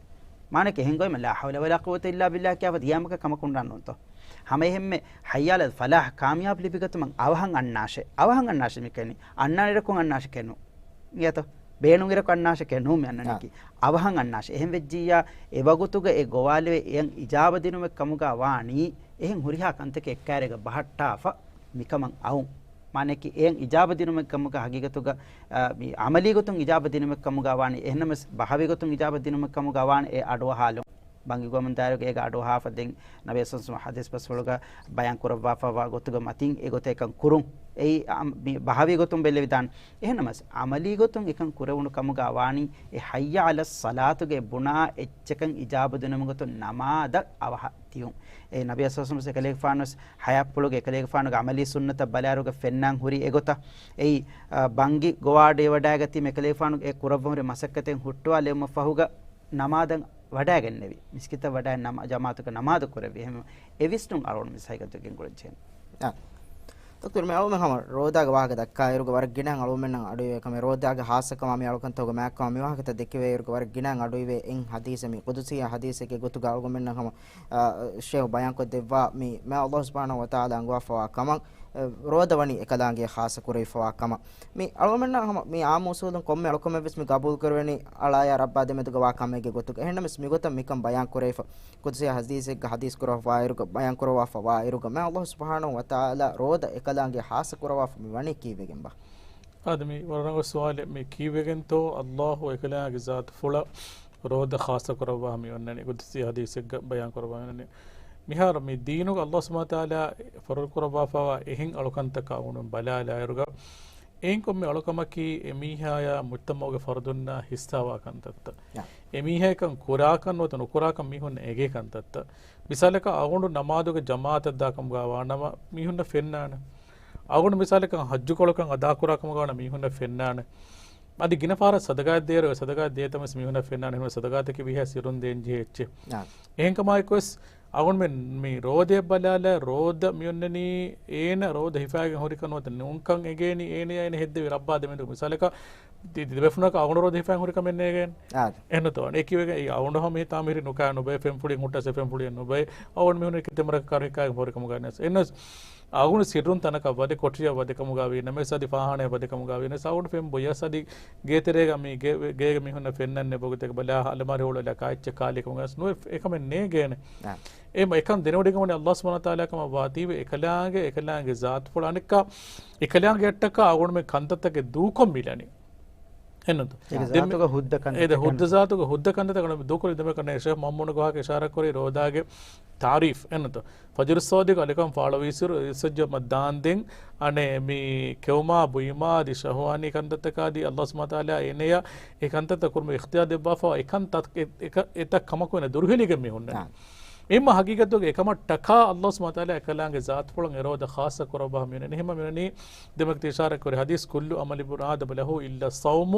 މާނައަކީ އެހެން ގޮތް ލާ ޙައުލަ ވަލާ ޤުއްވަތަ އިއްލާ ބިއްލާ ކިޔާފަ ދިޔާމަކަށް ކަމަކުން ރަންނޫންތޯ. ހަމައެހެންމެ ޙައްޔަ ޢަލަލް ފަލާޙް ކާމިޔާބު ލިބިގަތުމަށް އަވަހަށް އަންނާށޭ. އަވަހަށް އަންނާށޭ މި ކިޔަނީ. އަންނާނެ ރަކުން އަންނާށޭ ކެނޫ. އިނގޭތޯ؟ ބޭނުން އިރަކު އަންނާށޭ ކެނޫ މި އަންނަނީކީ. އާ. އަވަހަށް އަންނާށޭ. އެހެން ވެއްޖިއްޔާ، އެ ވަގުތުގަ އެ ގޮވާލެވޭ އެޔަށް އިޖާބަ ދިނުމެއް ކަމުގަ ވާނީ، އެހެން ހުރިހާ ކަންތަކެއް އެއްކާރީގަ ބަހައްޓާފަ މިކަމަށް އައުން. މާނައަކީ އެޔަށް އިޖާބަ ދިނުމެއް ކަމުގަ ހަގީގަތުގަ، އާ، މި އަމަލީ ގޮތުން އިޖާބަ ދިނުމެއް ކަމުގަ ވާނީ. އެހެންނަމަވެސް ބަހަވީ ގޮތުން އިޖާބަ ދިނުމެއް ކަމުގަ ވާނީ އެ އަޑުއަހާލުން. ބަންގި ގޮވަމުން ދާއިރުގަ އޭގަ އަޑުއަހާފަ ދެން ނަބީ ސައްލަﷲ ޢަލައިހި ވަސައްލަމަ ޙަދީޘް ބަސްފުޅުގަ ބަޔާން ކުރައްވާފައިވާ ގޮތުގަ މަތިން އެގޮތަށް އެކަން ކުރުން. އެއީ އަ-، މި ބަހަވީ ގޮތުން ބެއްލެވިދާނެ. އެހެންނަމަވެސް އަމަލީ ގޮތުން އެކަން ކުރެވުނު ކަމުގަ ވާނީ އެ ޙައްޔަ ޢަލައްޞަލާތުގެ ބުނާ އެއްޗަކަށް އިޖާބަ ދިނުމުގެ ގޮތުން ނަމާދަށް އަވަހަށް ދިޔުން. އެ ނަބީ ސައްލަﷲ ޢަލައިހި ވަސައްލަމަ އެކަލޭގެފާނުވެސް ޙަޔާތްޕުޅުގެ އެކަލޭގެފާނުގެ ޢަމަލީ ސުންނަތަށް ބަލާއިރުގަ ފެންނާން ހުރި އެގޮތަށް. އެއީ، އަ، ބަންގި ގޮވާ ޑޭވަޑައިގަތީމަ އެކަލޭގެފާނު އެ ކުރައްވަން ހުރި މަސައްކަތެއް ހުއްޓުވާލެވުމަށް ފަހުގަ ނަމާދަށް ވަޑައިގެންނެވި. މިސްކިތަށް ވަޑައި ނަމާ-، ޖަމާޢަތުގަ ނަމާދު ކުރެއްވި. އެހެން އެ ވިސްނުން އަޅުގަނޑު މިސް ހަގީގަތުގަ ގެންގުޅެން ޖެހޭނެ. އާ. ދޮކްތަރު، މި އަޅުގަނޑު ހަމަ ރޯދާގެ ވާހަކަ ދައްކާއިރުގަ ވަރަށް ގިނައިން އަޅުގަނޑުމެންނަށް އަޑުއިވޭ ކަމެއް، ރޯދާގެ ހާއްސަކަމާ މި އަޅުކަންތަކުގެ މާތްކަމާ މި ވާހަކަތައް ދެކެވޭއިރުގަ ވަރަށް ގިނައިން އަޑުއިވޭ އެއް ޙަދީޘެއް މި ޤުދުސީ ޙަދީޘެއްގެ ގޮތުގަ އަޅުގަނޑުމެންނަށް ހަމަ، އާ، ޝޭހު ބަޔާންކޮށްދެއްވާ މި، މި ﷲ ސުބްޙާނަހޫ ވަތަޢާލާ އަންގަވާފަވާ ކަމަށް، އެ، ރޯދަ ވަނީ އެކަލާނގެ ޚާއްޞަ ކުރެވިފަވާ ކަމަށް. މި އަޅުގަނޑުމެންނަށް ހަމަ މި ޢާއްމު އުޞޫލުން ކޮންމެ އަޅުކަމެއްވެސް މި ޤަބޫލު ކުރެވެނީ އަޅާޔާ ރައްބާ ދެމެދުގަ ވާ ކަމެއްގެ ގޮތުގަ. އެހެންނަމަވެސް މިގޮތަށް މިކަން ބަޔާން ކުރެވިފަ، ޤުދުސީ ޙަދީޘެއްގަ ޙަދީޘް ކުރައްވާއިރުގަ، ބަޔާން ކުރައްވާފަވާއިރުގަ، މި ﷲ ސުބްޙާނަހޫ ވަތަޢާލާ ރޯދަ އެކަލާނގެ ޚާއްޞަ ކުރައްވާފަ މި ވަނީ ކީއްވެގެންބާ؟ އާދެ، މި ވަރަށް ރަނގަޅު ސުވާލެއް. މި ކީއްވެގެންތޯ ﷲ އެކަލާނގެ ޒާތުފުޅަށް ރޯދަ ޚާއްޞަ ކުރައްވާ މި އޮންނަނީ؟ ޤުދުސީ ޙަދީޘެއްގަ ބަޔާން ކުރައްވާ މި އޮންނަނީ. މިހާރު މި ދީނުގަ ﷲ ސުބްޙާނަހޫ ވަތަޢާލާ ފަރުޟު ކުރައްވާފަވާ އެހެން އަޅުކަންތަކަށް އަޅުގަނޑު ބަލާލާއިރުގަ، އެއިން ކޮންމެ އަޅުކަމަކީ އެމީހާޔާ މުޖްތަމަޢުގެ ފަރުދުންނާ ހިއްސާވާ ކަންތައްތައް. ޔާ. އެމީހާ އެކަން ކުރާކަން ނުވަތަ ނުކުރާކަން މީހުންނަށް އެނގޭ ކަންތައްތައް. މިސާލަކަށް އަޅުގަނޑު ނަމާދުގެ ޖަމާޢަތަށް ދާކަމުގަ ވާނަމަ މީހުންނަށް ފެންނާނެ. އަޅުގަނޑު މިސާލަކަށް ޙައްޖުކޮޅަކަށް އަދާކުރާކަމުގަ ވާނަމަ މީހުންނަށް ފެންނާނެ. އަދި ގިނަ ފަހަރަށް ޞަދަޤާތް ދޭއިރު އެ ޞަދަޤާތް ދޭތަން ވެސް މީހުންނަށް ފެންނާނެ. އެހެންވެ ޞަދަޤާތަކީ ވީހާ ސިއްރުން ދޭން ޖެހޭ އެއްޗެއް. އާ. އެހެންކަމާއެކުވެސް އަޅުގަނޑުމެން މި ރޯދައަށް ބަލާލާ، ރޯދަ މިއޮންނަނީ އޭނަ ރޯދަ ހިފާގެން ހުރިކަން ނުވަތަ ނޫންކަން އެނގޭނީ އޭނަޔާ އޭނަ ހެއްދެވި ރައްބާ ދެމެދު. މިސާލަކަށް ތި، ތި ދެބޭފުޅުންނަކަށް އަޅުގަނޑު ރޯދަ ހިފާގެން ހުރި ކަމެއް ނޭނގޭނެ. އާދެ. އެހެންނުތޯ؟ އަނެއްކީވެގެން އެ އަޅުގަނޑު ހަމަ މި ތާމަ ހިރި ނުކާ ނުބައި ފެންފުޅިއެއް ހުއްޓާ ސެ ފެންފުޅިއެއް ނުބައި އަޅުގަނޑު މީހުން އެކި ތެމަރަކަށް ކަރު ހިއްކާގެން ހުރި ކަމުގަ ނެސް. އެންނަސް އަޅުގަނޑު ސިއްރުން ތަނަކަށް ވަދެ، ކޮޓަރިއަށް ވަދެ ކަމުގަ ވީ ނަމަވެސް އަދި ފާޚާނާއަށް ވަދެ ކަމުގަ ވީ ނަމަވެސް އަޅުގަނޑު ފެން ބޮއްޔަސް އަދި ގޭތެރޭގަ މި ގޭ، ގޭގެ މީހުންނަށް ފެންނަން ނެތް ބޮގެތެކެ ބަލާ އަލަމާރި ހުޅުވާލާ ކާއެއްޗެއް ކާލި ކަމުގަ ނެސް ނުވެ އެކަމެއް ނޭނގޭނެ. އާ. އެ މަ އެކަން ދެނެވޮޑިގަން ވަނީ ﷲ ސުބްޙާނަހޫ ވަތަޢާލާ ކަމަށް ވާތީވެ އެކަލާނގެ، އެކަލާނގެ ޒާތުފުޅަށް އަނެއްކާ، އެކަލާނގެއަށްޓަކާ އަޅުގަނޑުމެން ކަންތައްތަކެއް ދޫކޮށް މިލަނީ. އެންނަތޯ؟ އޭގެ ދެން މި ޒާތުގަ ހުއްދަ ކަންތައް އޭ ދެ ކަން ހުއްދަ ޒާތުގަ ހުއްދަ ކަންތައް ކަން ދޫކޮށް ދެމެ ކަން ޝޭޚް މައުމޫނުގެ ވާހަކަ އިޝާރާތް ކުރީ ރޯދާގެ ތާރީފް އެންނަތޯ؟ ފަޖުރު ޞާދިޤު އަލިކަން ފާޅުވީއްސުރު އިރުއްސަޖުމަށް ދާންދެން އަނެއް މި ކެއުމާ ބުއިމާ އަދި ޝަހުވާނީ ކަންތައްތަކާ އަދި ﷲ ސުބްޙާނަހޫ ވަތަޢާލާ އޭނަޔަށް އެ ކަންތައްތައް ކުރުމަށް އިޚްތިޔާރު ދެއްވާފަ އެކަން ތަ، އެ، އެ، އެތައް ކަމަކު އޭނަ ދުރުހެލިގެން މި ހުންނަނީ. އާ. އެހެންމަ ހަގީގަތުގަ އެކަމަށްޓަކާ ﷲ ސުބްޙާނަހޫ ވަތަޢާލާ އެކަލާނގެ ޒާތުފުޅަށް އެ ރޯދަ ޚާއްޞަ ކުރައްވާ މި އޮންނަނީ. އެހެންމަ މި އޮންނަނީ ދެމެކި ތި އިޝާރާތް ކުރި ޙަދީޘް، كل عمل ابن آدم له إلا الصوم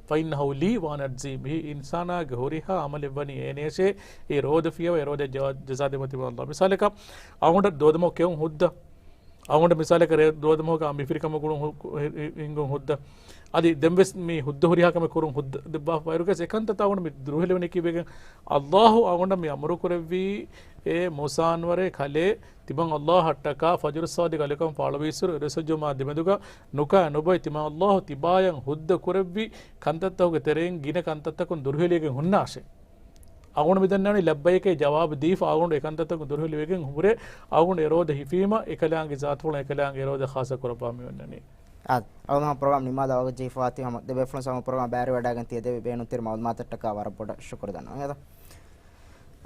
فإنه لي وأنا أجزي به. އިންސާނާގެ ހުރިހާ ޢަމަލެއް ވަނީ އޭނަޔަށޭ، އެ ރޯދަ ފިޔަވަ، އެ ރޯދަ ޖަޒާ، ޖަޒާ ދެމުން ތިބަ ﷲ. މިސާލަކަށް އަޅުގަނޑަށް ދުވަދުމަހު ކެއުން ހުއްދަ އަޅުގަނޑަށް މިސާލަކަށް ރޭ ދުވަދުމަހުގަ މި ފިރިކަމަށް ގުޅުން ހު، ހު، ހި، ހިނގުން ހުއްދަ. އަދި ދެންވެސް މި ހުއްދަ ހުރިހާ ކަމެއް ކުރުން ހުއްދަ ދެއްވާފަ ވައިރުގަސް އެކަންތައް އަޅުގަނޑު މި ދުރުހެލިވަނީ ކީއްވެގެން؟ ﷲ އަޅުގަނޑަށް މި އަމުރު ކުރެއްވީ އޭ މޫސާ އަންވަރޭ ކަލޭ، ތިމަން ﷲ އަށްޓަކާ ފަޖުރު ޞާދިޤު އަލިކަން ފާޅުވީއްސުރު އިރުއްސަޖުމާ ދެމެދުގަ ނުކާ ނުބޮއި ތިމަން ﷲ ތިބާޔަށް ހުއްދަ ކުރެއްވި ކަންތައްތަކުގެ ތެރެއިން ގިނަ ކަންތައްތަކުން ދުރުހެލިގެން ހުންނާށޭ. އަޅުގަނޑު މި ދަންނަވަނީ ލައްބައިކޭ ޖަވާބު ދީފަ އަޅުގަނޑު އެ ކަންތައްތަކުން ދުރުހެލިވެގެން ހުރެ އަޅުގަނޑު އެ ރޯދަ ހިފީމަ އެކަލާނގެ ޒާތުފުޅަށް އެކަލާނގެ އެ ރޯދަ ޚާއްޞަ ކުރައްވާ މި އޮންނަނީ. އާދެ، އަޅުގަނޑު ހަމަ ޕްރޮގްރާމް ނިންމާލާ ވަގުތު ޖެހިފަވާތީ ހަމަ ދެބޭފުޅުން ސަމަ ޕްރޮގްރާމް ބައިވެރިވެވަޑައިގެން ތިޔަ ދެވި ބޭނުންތެރި މައުލޫމާތަށްޓަކާ ވަރަށް ބޮޑަށް ޝުކުރު ދަންނަވަން.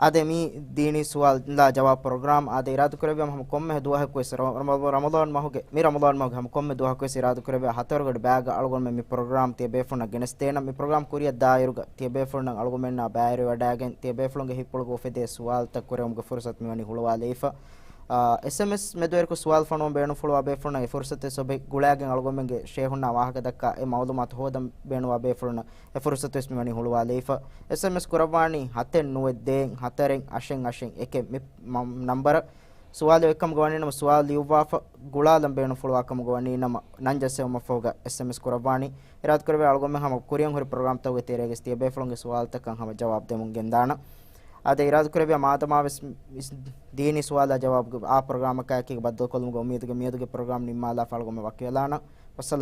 އާދެ، މި ދީނީ ސުވާލާ ޖަވާބު ޕްރޮގްރާމް އާދެ، އިރާދަކުރެއްވިޔާ ހަމަ ކޮންމެ ދުވަހަކުވެސް ރަ، ރަމަ، ރަމަޟާން މަހުގެ، މި ރަމަޟާން މަހުގެ ހަމަ ކޮންމެ ދުވަހަކުވެސް އިރާދަކުރެއްވިޔާ ހަތަރުގަޑި ބައިގަ އަޅުގަނޑުމެން މި ޕްރޮގްރާމް ތިޔަ ބޭފުޅުންނަށް ގެނެސްދޭނަން. މި ޕްރޮގްރާމް ކުރިއަށް ދާއިރުގަ ތިޔަ ބޭފުޅުންނަށް އަޅުގަނޑުމެންނާ ބައިވެރިވެވަޑައިގެން ތިޔަ ބޭފުޅުންގެ ހިތްޕުޅުގަ އުފެދޭ ސުވާލުތައް ކުރެވުމުގެ ފުރުސަތު މިވަނީ ހުޅުވާލައިފަ. އާ، އެސްއެމްއެސް މެދުވެރިކޮށް ސުވާލު ފޮނުވަން ބޭނުންފުޅުވާ ބޭފުޅުންނަށް އެ ފުރުސަތެއް ސޮބެ ގުޅާގެން އަޅުގަނޑުމެންގެ ޝޭހުންނާ ވާހަކަ ދައްކާ އެ މައުލޫމާތު ހޯދަން ބޭނުންވާ ބޭފުޅުންނަށް އެ ފުރުސަތުވެސް މިވަނީ ހުޅުވާލައިފަ. އެސްއެމްއެސް ކުރައްވާނީ ހަތެއް ނުވެ ދޭއް ހަތަރެއް އަށެއް އަށެއް އެކެއް މި މަ، ނަންބަރަށް. ސުވާލެއް އޮތްކަމުގަ ވަނީ ނަމަ ސުވާލު ލިޔުއްވާފަ ގުޅާލަން ބޭނުންފުޅުވާ ކަމުގަ ވަނީ ނަމަ ނަން ޖައްސެވުމަށްފަހުގަ އެސްއެމްއެސް ކުރައްވާނީ. އިރާދަކުރެވޭ އަޅުގަނޑުމެން ހަމަ ކުރިއަށް ހުރި ޕްރޮގްރާމްތަކުގެ ތެރޭގަސް ތިޔަ ބޭފުޅުންގެ ސުވާލުތަކަށް ހަމަ ޖަވާބު ދެމުން ގެންދާނަން. އާދެ، އިރާދަކުރެއްވިޔާ މާދަމާވެސް ދީނީ ސުވާލާ ޖަވާބުގެ އާ ޕްރޮގްރާމަކާއެކީގަ ބައްދަލުކޮށްލުމުގެ އުއްމީދުގަ މިއަދުގެ ޕްރޮގްރާމް ނިންމާލާފަ އަޅުގަނޑުމެން ވަކިވެލާނަން. ވައްސަލާމް.